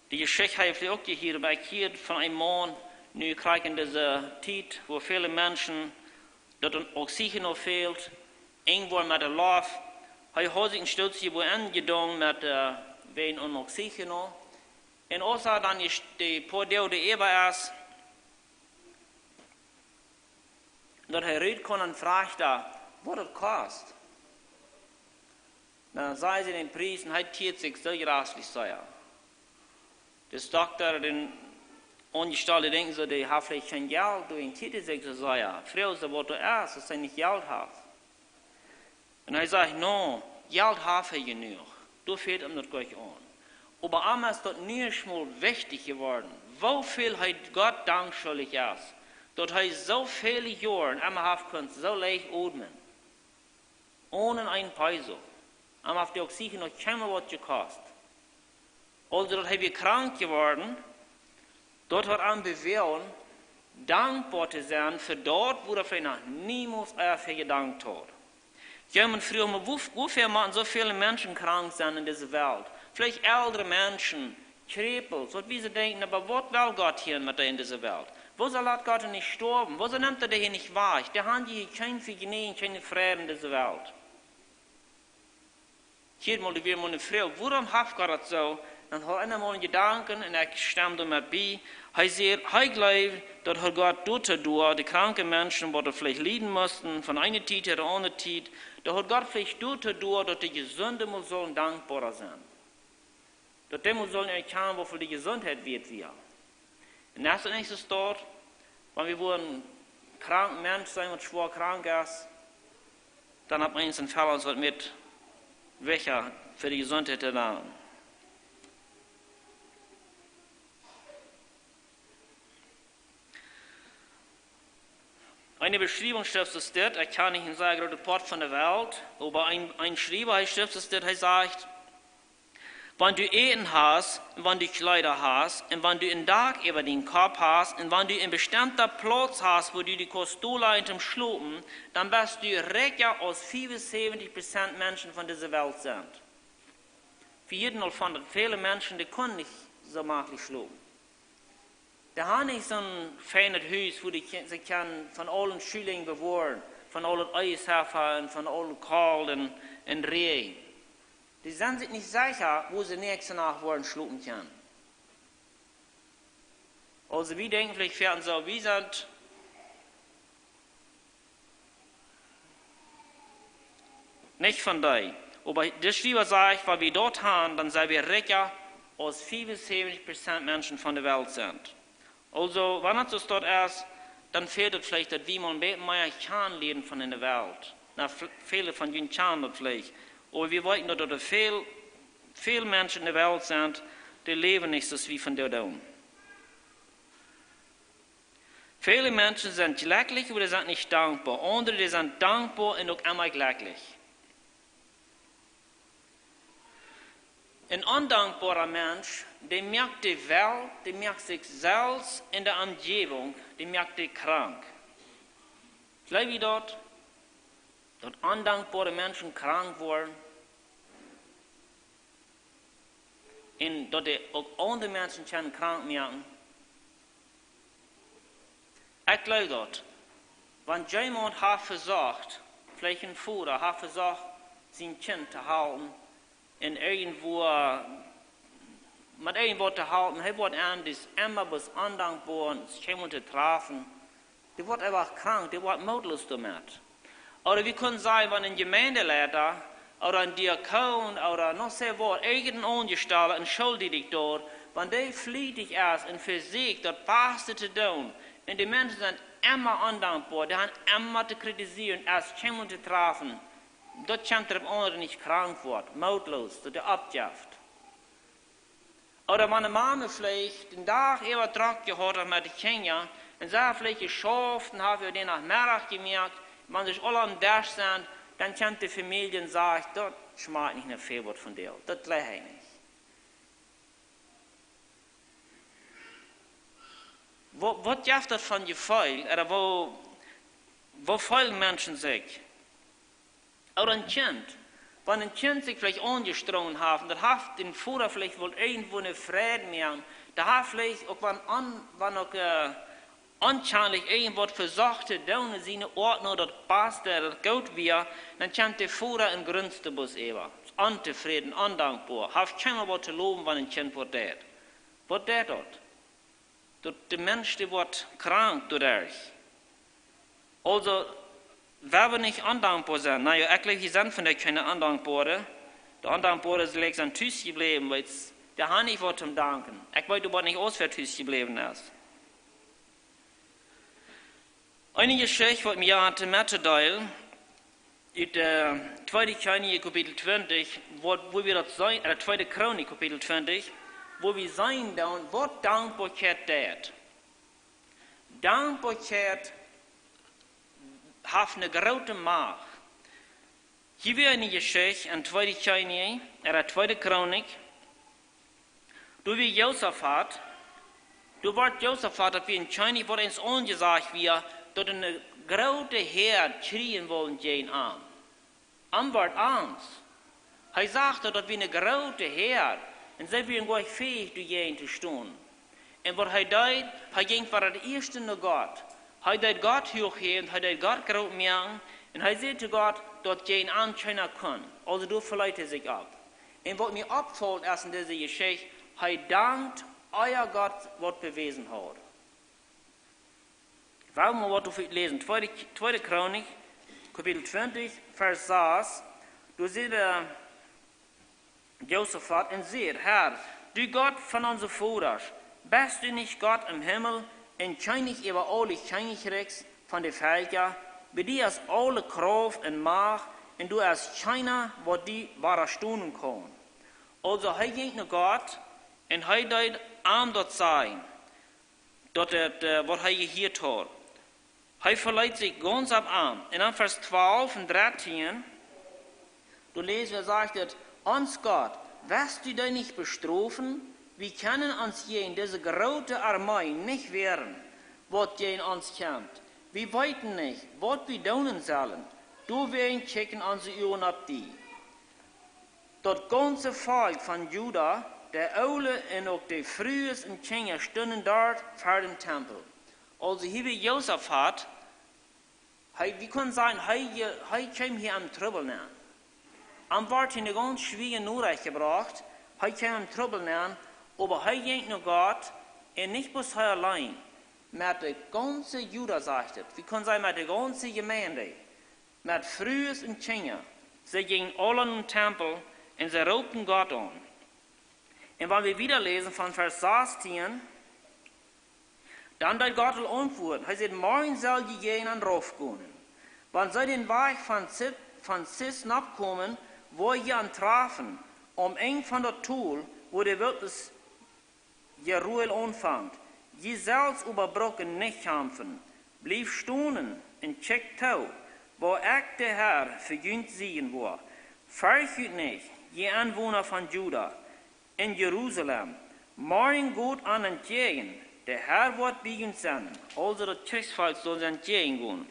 Dee Jeschicht hab jie veleicht uk jehieet, oba ekj hieed von een Maun, nu krakjt en dise Tiet, wua väle Menschen daut een Oxygen fält, irjentwua met de Loft. Hee haud sikj een Stootje wua enjedonen met, äh, wäajen een Oxygen. Un aus hee dan ieescht dee poa Doag doa äwa es, daut hee rut kunn, dan fruach hee, waut daut kost. Dan säd see dän Pries un hee tieed sikj soo jreslich sea. De Dokta, de Aunjestalde denkjt soo, dee haft veleicht kjeen Jelt, doawäajen tieet hee sikj soo sea. Fruach see, waut daut es, aus hee nich Jelt haft. Un hee sajcht, nä, Jelt haft hee jenuach. Doa fält am daut goanich aun. Oba am es daut nu ieescht mol wichtich jeworden, woo väl hee Gott Dank schuldich es, daut hee soo väle Joaren emma haft kunt soo leicht odmen. Onen een Peso. Am haft dee Oxygen noch kjeenmol waut jekost. Aulsoo daut hee wia krank jeworden, daut haud am bewäacht, dankboa to sennen fa daut, wua hee noch niemols ea fa jedankt haud. Jo, mien Frint, oba woo, wuarom motten soo väl Menschen krank sennen en dise Welt? Veleicht elre Menschen, Kjrepels, waut wie soo denkjen, oba waut well Gott hia met dee en dise Welt? Wuarom lat Gott an nich stoawen? Wuarom nemt hee dee hia nich wajch? Dee haben hia kjeen Vejnäajen, kjeen Fräd en dise Welt. Hia mol wia mol eene Fru, wuarom haft Gott daut soo? Dan haud eena mol een Jedanken un ekj stemm doa met bie. Hee säd, hee jleewd, daut haud Gott doatoo jedonen, dee kranke Menschen, waut veleicht lieden musten, von eene Tiet no de aundre Tiet, daut haud Gott veleicht doatoo jedonen, daut de Jesunde mol sullen dankboara sennen. Daut dee mol sullen erkjanen, woo väl de Jesuntheit wieet wia. Un daut es nich soo stoakj, wan wie wudden krank Mensch sennen, waut schwoa krank es, dan opp eemol fält ons waut mea wajch fa de Jesuntheit to danken. Eene Beschriewunk schrift es dit, ekj kjann nich een sea grootet Poat von de Welt, oba een, een Schriewa, hee schrift es dit, hee sajcht, wan du Äten hast, un wan du Kjleeda hast, un wan du een Dak äwa dien Kopp hast, un wan du een bestemda Plauz hast, wua du die kaust dol lajen toom schlopen, dan best du rikja aus fiefunsäwentich Prozent Menschen von dise Welt sent. Wie hieden aul von, daut väle Menschen, dee kunnen nich soo maklich schlopen. Dee haben nich soon feinet Hus, wua dee kje-, sikj kjennen von aule Schullinjen bewoaren, von aul daut Eis haben un von aul daut Kolt un, un Räajen. Dee sent sikj nich secha, wua see näakjste Nacht woaren schlopen kjennen. Aulsoo, wie denkjen veleicht foaken soo, wie sent nich von dee. Oba de Schriewa sajcht, wan wie daut haben, dan sent wie rikja aus fiefunsäwentich Prozent Menschen von de Welt sent. Aulsoo, wan et soo es, dan fält et veleicht, daut wie mau een bät mea kjanen lieren von enne Welt. Na, v-, väle von junt kjanen daut veleicht. Oba wie weeten, daut doa väl, väl Menschen enne Welt sent, dee läwen nich soo aus wie von doa doonen. Väle Menschen sent jlekjlich, oba dee sent nich dankboa. Aundre, dee sent dankboa un uk emma jlekjlich. Een ondankboara Mensch, dee moakt de Welt, dee moakt sikj selfst un de Omjäwunk, dee moakt dee krank. Jleew jie daut? Daut ondankboare Menschen krank woaren? Un daut dee uk aundre Menschen kjennen krank moaken? Ekj jleew daut. Wan jemaunt haft vesocht, veleicht een Voda haft vesocht, sien Kjint to halpen, un irjentwua, met irjentwaut to halpen, hee woat aun, dee es emma bloos ondankboa un es kjeenmol to trafen. Dee woat eefach krank, dee woat mootloos doamet. Ooda wie kjennen sajen, wan een Jemeenteleida ooda een Diakon ooda noch soo waut, irjent een Aunjestalda, een Schooldirekjtoa, wan dee flietich es un vesieekjt daut Baste to doonen, un de Menschen sent emma ondankboa, dee haben emma to kritisieren, es kjeenmol to trafen, daut kjemt doaropp aun, daut hee nich krank woat, mootloos, daut hee oppjeft. Ooda wan de Mame veleicht dän Dach äwa drock jehaut haft met de Kjinja, un see veleicht jeschauft un haft äwa dän Nomeddach jemoakt, wan see aula aum Desch sent, dan kjemt de Famielje un sajcht: "Daut schmakjt nich no väl waut von die, daut jleich ekj nich." Waut, waut jeft daut fa een Jefeel, ooda woo, woo feelen Menschen sikj? Ooda een Kjint. Wan een Kjint sikj veleicht aunjestrongen haft, un daut haft dän Voda veleicht wult irjentwua eene Freid jemoakt, dee haft veleicht uk, wan aun, wan uk, äh, aunscheinlich irjentwaut vesocht to doonen, siene Oat no daut Baste, daut goot wia, dan kjemt de Voda un grunzt bloos äwa. Es ontofräd, ondankboa, haft kjeenmol waut to lowen, wan een Kjint waut deit. Waut deit daut? Daut de Mensch, dee woat krank doaderch. Aulsoo, wan wie nich ondankboa sent, na jo, ekj jleew, hia sent von de kjeene Ondankboare. De Ondankboare sent veleicht tus jebläwen, wiels dee haben nich waut to danken. Ekj weet oba nich aus wäa tus jebläwen es. Eene Jeschicht, waut mie aun to mettodeelen, ut de tweede Kjennichs Kapitel twintich, wua, wua wie daut seenen, äh, tweede Chronik Kapitel twintich, wua wie seenen dan, waut Dankboakjeit deit. Dankboakjeit haft eene groote Macht. Hia wia eene Jeschicht enn tweede Kjennichs, äh, tweede Chronik. Doa wia Josafat, doa wort Josafat, daut wia een Kjennich, waut eent aunjesajcht wia, daut eene groote Häad kjrieen wull jäajen am. Am wort angst. Hee sach daut, daut wia eene groote Häad, un see wieren goanich fäich doajäajen to stonen. Un waut hee deed, hee jinkj fa daut ieeschte no Gott. Hee deed Gott huach häwen, hee deed Gott groot moaken, un hee säd to Gott, daut jäajen am kjeena kunn. Aulsoo doa veleet hee sikj opp. Un waut mie oppfault es enn dise Jeschicht, hee dankt, ea Gott waut bewäsen haud. Well wie mau waut doavon läsen. Tweede, tweede Chronik, Kapitel twintich, Varsch sas. Doa sajcht, äh, Josafat un säd: "Herr, du Gott von onse Vodasch, best du nich Gott em Himmel un Kjennich äwa aule Kjennichrikjs von de Velkja? Bie die es aule Krauft un Macht, un doa es kjeena, waut die wadastonen kaun." Aulsoo, hee jinkj no Gott un hee deed am daut sajen, daut et, äh, waut hee jehieet haud. Hee veleet sikj gaunz opp am. Un dan Varsch twalf un dartieen, doa läs wie, sajcht et: "Ons Gott, woascht du dee nich bestrofen? Wie kjennen ons jäajen dise groote Armee nich wäaren, waut jäajen ons kjemt. Wie weeten nich, waut wie doonen sellen. Doawäajen kjikjen onse Uagen opp die." Daut gaunze Volkj von Juda, de Oole un uk de Frues un Kjinja, stunden doa ver dän Tempel. Aulsoo hia wia Josafat, Hee, wie kjennen sajen, hee, hee kjeem hia em Trubbel nenn. Am wort hia eene gaunz schwoare Norecht jebrocht. Hee kjeem em Trubbel nenn, oba hee jinkj no Gott un nich bloos hee auleen. Met de gaunze Juda, sajcht et. Wie kjennen sajen, met de gaunze Jemeent. Met Frues un Kjinja. See jinjen aula nom Tempel un see roopten Gott aun. Un wan wie wieda läsen von Varsch sastieen, dan deed Gott aul auntwuaden. Hee säd: "Morjen sell jie jäajen an rauf gonen. Wan see dän Wajch von Zip-, von Cis nopp komen, woa jie an trafen, aum Enj von daut Tol, wua de Wiltnis Jeruel aunfangt. Jie selfst oba brucken nich kjamfen. Bliewt stonen un kjikjt too, woo ekj, de Herr, fa junt sieejen woa. Ferjcht junt nich, jie Enwona von Juda un Jerusalem. Morjen got an entjäajen, de Herr woat bie junt sennen." Aulsoo daut Kjrichsvolkj saul an entjäajen gonen.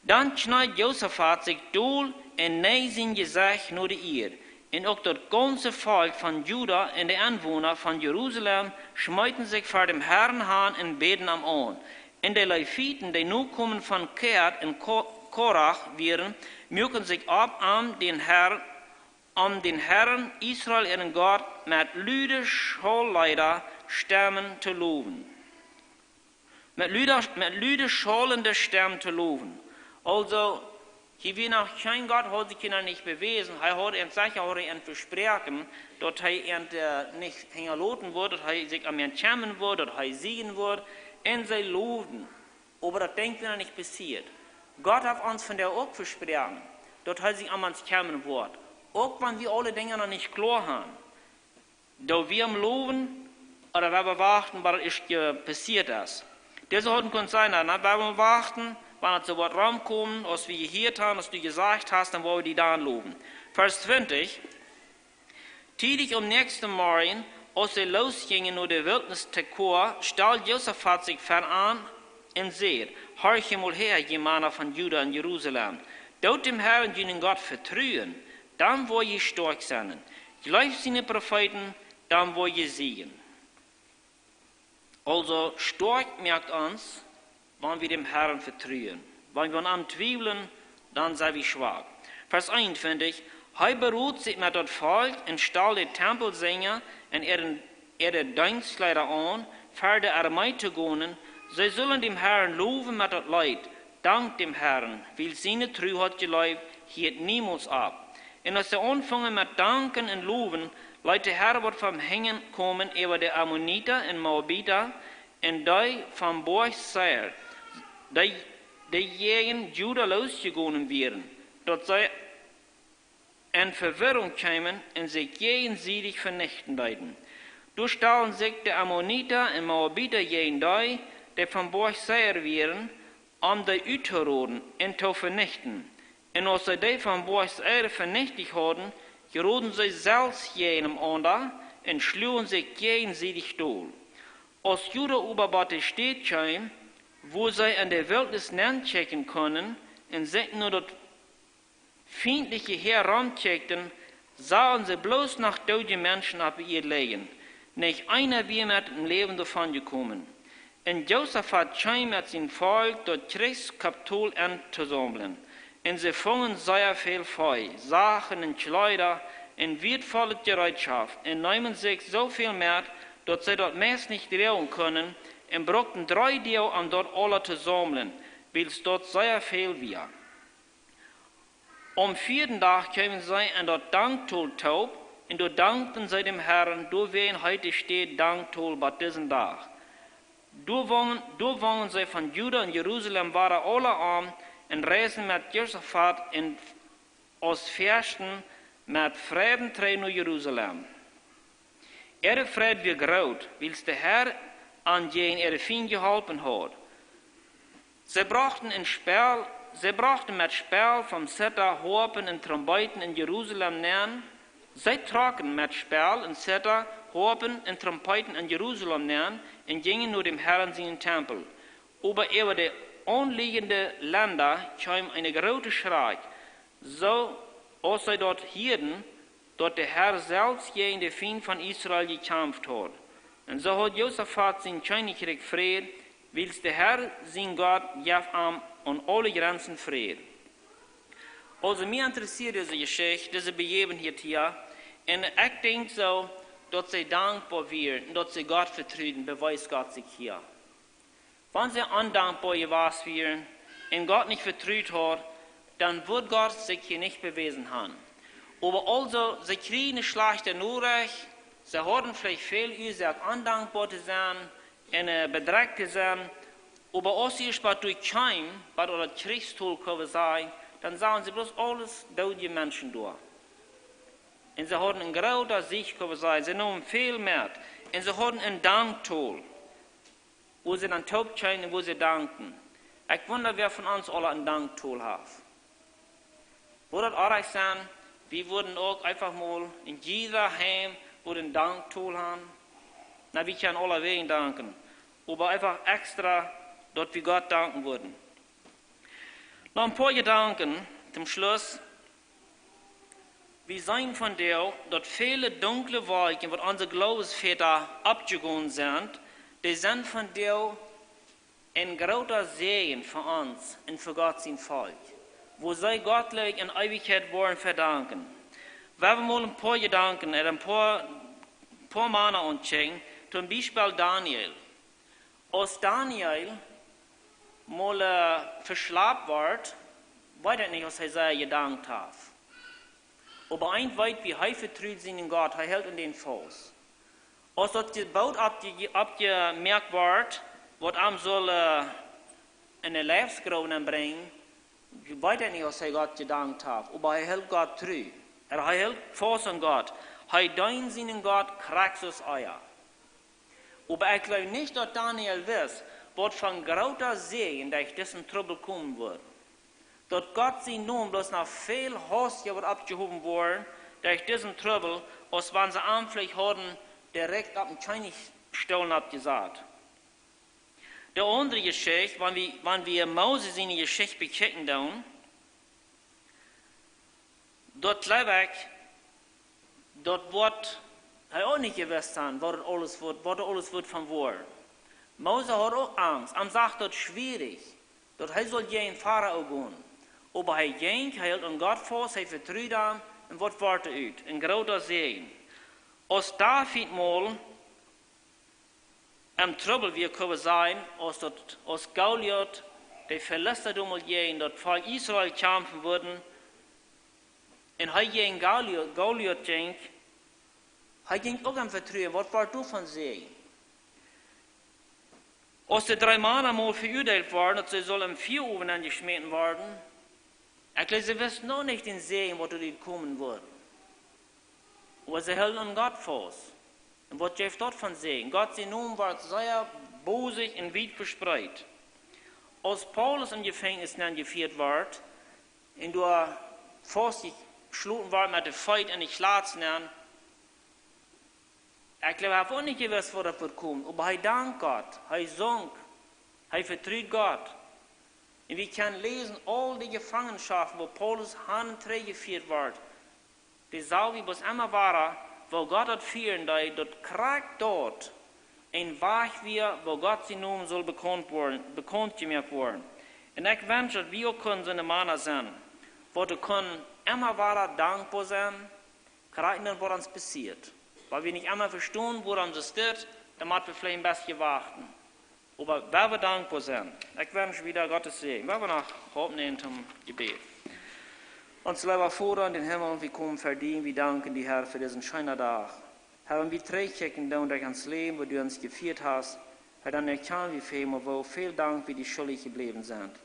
Dan kjneed Josafat sikj dol un neig sien Jesecht no de Ieed. Un uk daut gaunze Volkj von Juda un de Enwona von Jerusalem schmeeten sikj ver däm Herrn han un bäden am aun. Un de Leviten, dee Nokomen von Kohat un Ko-, Korach wieren, muaken sikj opp, om dän Herrn, om dän Herrn, Israel äaren Gott, met lude Schauleeda Stemmen to lowen. Met lude, met lude schaulende Stemmen to lowen. Aulsoo, hia wia noch kjeen Gott, haud sikj hia noch nich bewäsen. Hee haud an secha, haud hee an vesproaken, daut hee an, äh, nich hinjaloten wudd, daut hee sikj om an kjemmen wudd, daut hee sieejen wudd. Un see lowden. Oba daut Dinkj wia noch nich passieet. Gott haft ons vondoag uk vesproaken, daut hee sikj om ons kjemmen woat. Uk wan wie aule Dinja noch nich kloa han. Doo wie am lowen, ooda woa wie wachten, waut ieescht passieet es? Dise hauden kunt sajen: "Na, na, woa wie wachten, wan et soo woat romkomen, aus wie jehieet han, aus du jesajcht hast, dan woa wie die dan lowen." Varsch twintich. Tiedich aum näakjsten Morjen, aus see losjinjen no de Wiltnis Tekoa, stald Josafat sikj ver an un säd: "Horcht mol häa, jie Mana von Juda un Jerusalem. Doot däm Herrn, junen Gott, vetruen, dan woa jie stoakj sennen. Jleeft siene Profeeten, dan woa jie sieejen." Aulsoo, stoakj moakt ons, wan wie däm Herrn vetruen. Wan wie aun am twiewlen, dan sent wie schwak. Varsch eenuntwintich. Hee berot sikj met daut Volkj un stald de Tempelsinja un äare, äare Deenstkjleeda aun, ver de Armee to gonen. See sullen däm Herrn lowen met daut Leet: "Dankt däm Herrn, wiels siene Tru haft jeleeft, hieet niemols opp." Un aus see aunfungen met danken un lowen, leet de Herr waut von hinjen komen äwa de Ammonita un Moabita un dee vom Boajch Seir, dee, dee jäajen Juda losjegonen wieren, daut see en Vewirrunk kjeemen un sikj jäajensiedich venichten deeden. Doa stalden sikj de Ammonita un Moabita jäajen dee, dee vom Boajch Seir wieren, om dee uttorooden un to venichten. Un aus see dee vom Boajch Seir venicht hauden, jeroden see selfst jäajenaunda un schluagen sikj jäajensiedich dol. Aus Juda oba bot de Städ kjeem, wua see en de Wiltnis nenkjikjen kunnen un sikj no daut fientliche Häa romkjikjten, sagen see bloos noch doodje Menschen opp de Ieed lijen. Nich eena wia met däm Läwen doavon jekomen. Un Josafat kjeem met sien Volkj daut Kjrichskapitol auntosaumlen. Un see fungen sea väl Vee, Sachen un Kjleeda un wieetvollet Jereetschoft un neemen sikj soo väl met, daut see daut meist nich droagen kunnen, un brukten dree Doag om daut aula to saumlen, wiels daut sea väl wia. Aum vieeden Dach kjeemen see aun daut Danktol toop, un doa dankten see däm Herrn. Doawäajen heet de Städ Danktol bot disen Dach. Doa wongen, doa wongen see von Juda un Jerusalem wada aula om un reisden met Josafat un aus Ferschten met Freiden trigj no Jerusalem. Äare Freid wia groot, wiels de Herr an jäajen äare Fiend jeholpen haud. See brochten en Spell, see brochten met Spell von Zitta, Hoapen un Trompeeten en Jerusalem nenn. See trocken met Spell un Zitta, Hoapen un Trompeeten en Jerusalem nenn un jinjen no däm Herrn sienen Tempel. Oba äwa de omliejende Lenda kjeem een groote Schrakj, soo aus see daut hieeden, daut de Herr selfst jäajen de Fiend von Israel jekjamft haud. Un soo haud Josafat sien Kjennichrikj Fräd Wiels de Herr sien Gott jeef am aun aule Jrenzen Fräd. Aulsoo mie interessieet dise Jeschicht, dise Bejäwenheit hia. Un ekj denkj soo, daut see dankboa wieren un daut see Gott vetruden, bewiest Gott sikj hia. Wan see ondankboa jewast wieren un Gott nich vetrut hauden, dan wudd Gott sikj hia nich bewäsen haben. Oba aulsoo, see kjrieejen eene schlajchte Norecht, see hauden veleicht väl Uasoak ondankboa to sennen un äh, bedrekjt to sennen. Oba aus see ieescht bie doa kjeemen, bie daut Kjrichstol, kjenn wie sajen, dan sagen see bloos aules doodje Menschen doa. Un see hauden een grooten Sieg, kjenn wie sajen, see neemen väl met. Un see hauden een Danktol, wua see dan toop kjeemen un wua see dankten. Ekj wunda, wäa von ons aula een Danktol haft. Wudd daut oajch sennen, wie wudden uk eefach mol en jieda Heim wudd een Danktol haben? Na, wie kjennen aulawäajen danken, oba eefach extra, daut wie Gott danken wudden. Noch een poa Jedanken toom Schluss. Wie seenen vondoag, daut väle dunkle Wolkjen, waut onse Gloowesväda oppjegonen sent, dee sent vondoag een groota Säajen fa ons un fa Gott sien Volkj, wua see Gott leew en Eewichkjeit woaren fa danken. Wie haben mol een poa Jedanken un een poa, poa Mana aunjekjikjt, toom Biespel Daniel. Aus Daniel mol äh, veschlapt wort, weet ekj nich, aus hee sea jedankt haft. Oba eent weet wie, hee vetrud sienen Gott, hee hilt aun dän faust. Aus daut Jeboot oppje-, oppjemoakt wort, waut am sull äh, en de Leifsgroow nenbrinjen, weet ekj nich, aus hee Gott jedankt haft, oba hee hilt Gott tru. Hee hilt faust aun Gott. Hee deend sienen Gott krakjt soo aus ea. Oba ekj jleew nich, daut Daniel wist, waut fa een groota Säajen derch disen Trubbel komen wudd. Daut Gott sien Nomen bloos noch väl hastja wudd oppjehowen woaren derch disen Trubbel, aus wan see am veleicht hauden direkt opp dän Kjennichstool oppjesat. De aundre Jeschicht, wan wie, wan wie Moses siene Jeschicht bekjikjen doonen, daut jleew ekj, daut wudd hee uk nich jewist haben, waut daut aules wudd, waut daut aules wudd von woaren. Moses haud uk Angst, am sach daut schwierich, daut hee sull jäajen Farao gonen. Oba hee jinkj, hee hilt aun Gott faust, hee vetrud am, un waut wort doa ut? Een groota Säajen. Aus David mol em Trubbel wia, kjenn wie sajen, aus daut, aus Goliat, de Filista doa mol jäajen daut Volkj Israel kjamfen wullen, un hee jäajen Goliat, Goliat jinkj, hee jinkj uk em Vetruen, waut wort doa von Säajen? Aus de dree Mana mol veuadeelt worden, daut see sullen em Fiaowen enjeschmäten worden, ekj jleew, see wisten noch nich dän Säajen, waut doa ut komen wudd. Oba see hilden aun Gott faust. Un waut jeef daut von Säajen? Gott sien Nomen wort sea bosich un wiet vespreet. Aus Paulus em Jefenkjnis nenjefieet wort un doa faustjeschloten wort met de Feet en de Kjlatz nen, ekj jleew, hee haud uk nich jewist, waut doa wudd komen, oba hee dankt Gott, hee sunk, hee vetrud Gott. Un wie kjennen läsen, aul de Jefangenschaften, wua Paulus han un trigj jefieet wort, dee sach wie bloos emma wada, woo Gott daut fieren deed, daut krakjt doa een Wajch wia, woo Gott sien Nomen sull bekaunt woaren, bekaunt jemoakt woaren. Un ekj wensch, daut wie uk kunnen soone Mana sennen, waut wie kunnen emma wada dankboa sennen, krakjt dan, waut ons passieet. Wan wie nich emma vestonen, wuarom daut es, dan motten wie veleicht een bät wachten. Oba wie wellen dankboa sennen. Ekj wensch junt Gott sienen Säajen. Wie wellen noch oppstonen toom Jebäd. Ons leewa Voda en dän Himmel, wie komen ver die, wie danken die, Herr, fa disen scheenen Dach. Herr, wan wie trigjkjikjen doonen derch ons Läwen, woo du ons jefieet hast, Herr, dan erkjanen wie väl mol, woo väl Dank wie die schuldich jebläwen sent.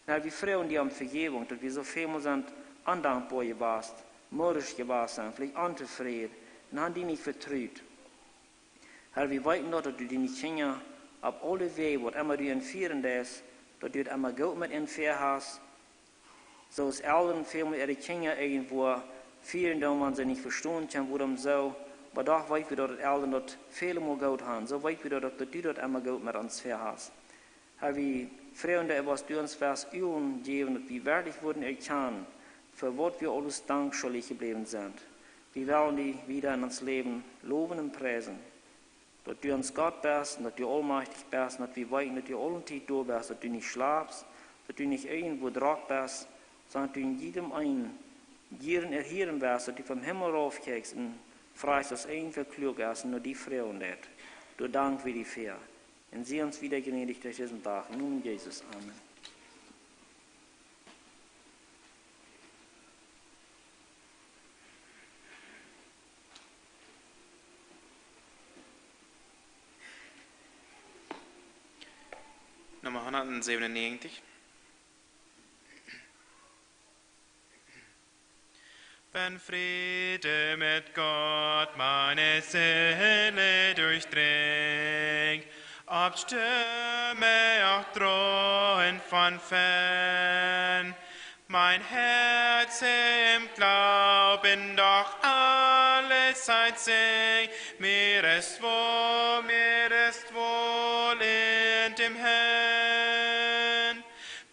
Herr, wie froagen die om Vejäwunk, daut wie soo väl mol sent ondankboa jewast, murrisch jewast sent, veleicht ontofräd, un han die nich vetrut. Herr, wie weeten daut, daut du diene Kjinja opp aule Wäaj, waut emma du an fieren deist, daut du daut emma goot met an väahast. Soo aus Elren väl mol äare Kjinja irjentwua fieren doonen, wan see nich vestonen kjennen, wuarom soo. Oba doch weet wie daut, daut Elren daut väle mol goot han. Soo weet wie daut, daut du daut emma goot met ons väahast. Herr, wie froagen die, waut du ons woascht Uagen jäwen, daut wie werkjlich wudden erkjanen, fa waut wie aules Dank schuldich jebläwen sent. Wie wellen die wada en ons Läwen lowen un priesen. daut du ons Gott best un daut du aulmajchtich best un daut wie weeten, daut du aule Tiet doa best, daut du nich schlapst, daut du nich irjentwua drock best, sonda daut du en jiedem eenen jieren erhieren best, daut du vom Himmel rauf kjikjst un frajchst, aus irjentwäa kluak es un no die froagen deit. Doa dank wie die fäa. Un sie ons wieda jnädich derch disen Dach. Em Nomen Jesus. Amen. Nummer hundertsiebenundneunzig. Wenn Friede mit Gott meine Seele durchdringt, ob Stürme auch drohen von fern, mein Herz im Glauben doch alle Zeit singt, mir ist wohl, mir ist wohl in dem Herrn.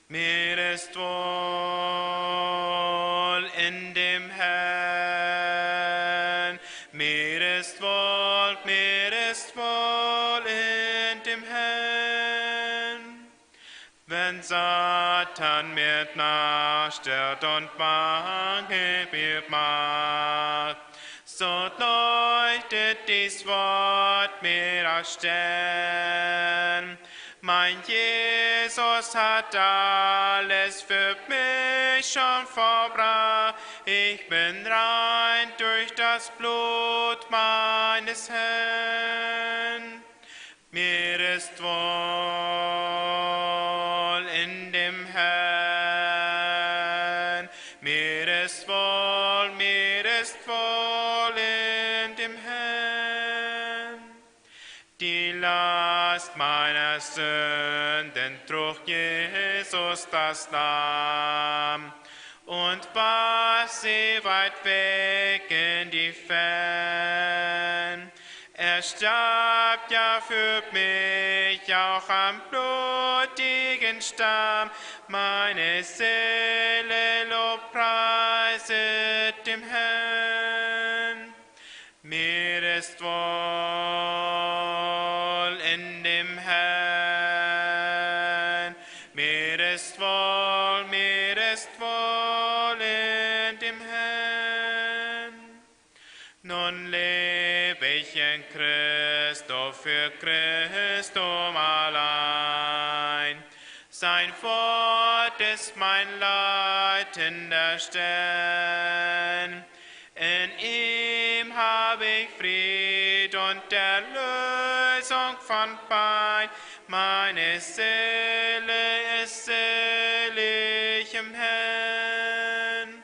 Mir ist wohl in dem Herrn, mir ist wohl, mir ist wohl in dem Herrn. Wenn Satan mir nachstellt und Bange mir macht, so leuchtet dies Wort mir als Stern. Mein Jesus hat alles für mich schon vollbracht. Ich bin rein durch das Blut meines Herrn. Mir ist wohl in dem Herrn. Mir ist wohl, mir ist wohl in dem Herrn. Die Last meiner Sünden trug Jesus, das Lamm, und warf sie weit weg in die Fern. Er starb ja für mich auch am blutigen Stamm. Meine Seele lobpreiset dem Herrn. Mir ist wohl in dem Herrn, mir ist wohl, mir ist wohl in dem Herrn. Nun leb ich in Christo, für Christum allein. Sein Wort ist mein leitender Stern. In ihm hab ich Fried und Erlösung von Pein. Meine Seele ist selig im Herrn.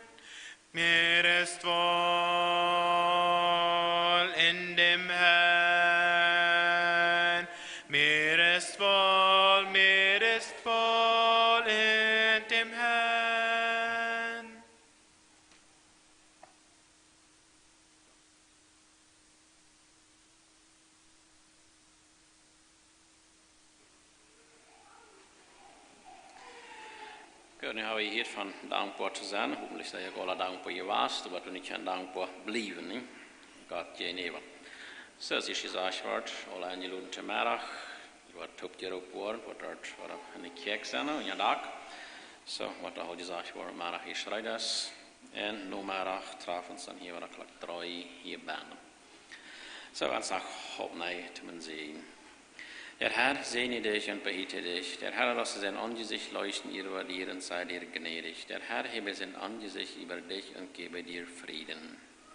Mir ist wohl in dem Herrn. Mir ist wohl, mir ist wohl in dem Herrn. Oke, nu hab wie hia von dankboa to sennen. Hopentlich sent jie aula dankboa jewast, oba wie kjennen dankboa bliewen, nä? Gott jäajenäwa. Soo, aus jesajcht wort, aula enjeloden to Meddach. Woat toop jeroopt woaren, woat doa woat en de Kjäakj sennen, unja Dak. Soo, waut aul jesajcht woat, Meddach hia Schreeders. Un Nomeddach trafen wie ons dan hia wada Klock dree hia bennen. Soo, ons noch oppnämen toom Säajen. Der Herr segne dich und behüte dich. Der Herr lasse sein Angesicht leuchten über dir und sei dir gnädig. Der Herr hebe sein Angesicht über dich und gebe dir Frieden.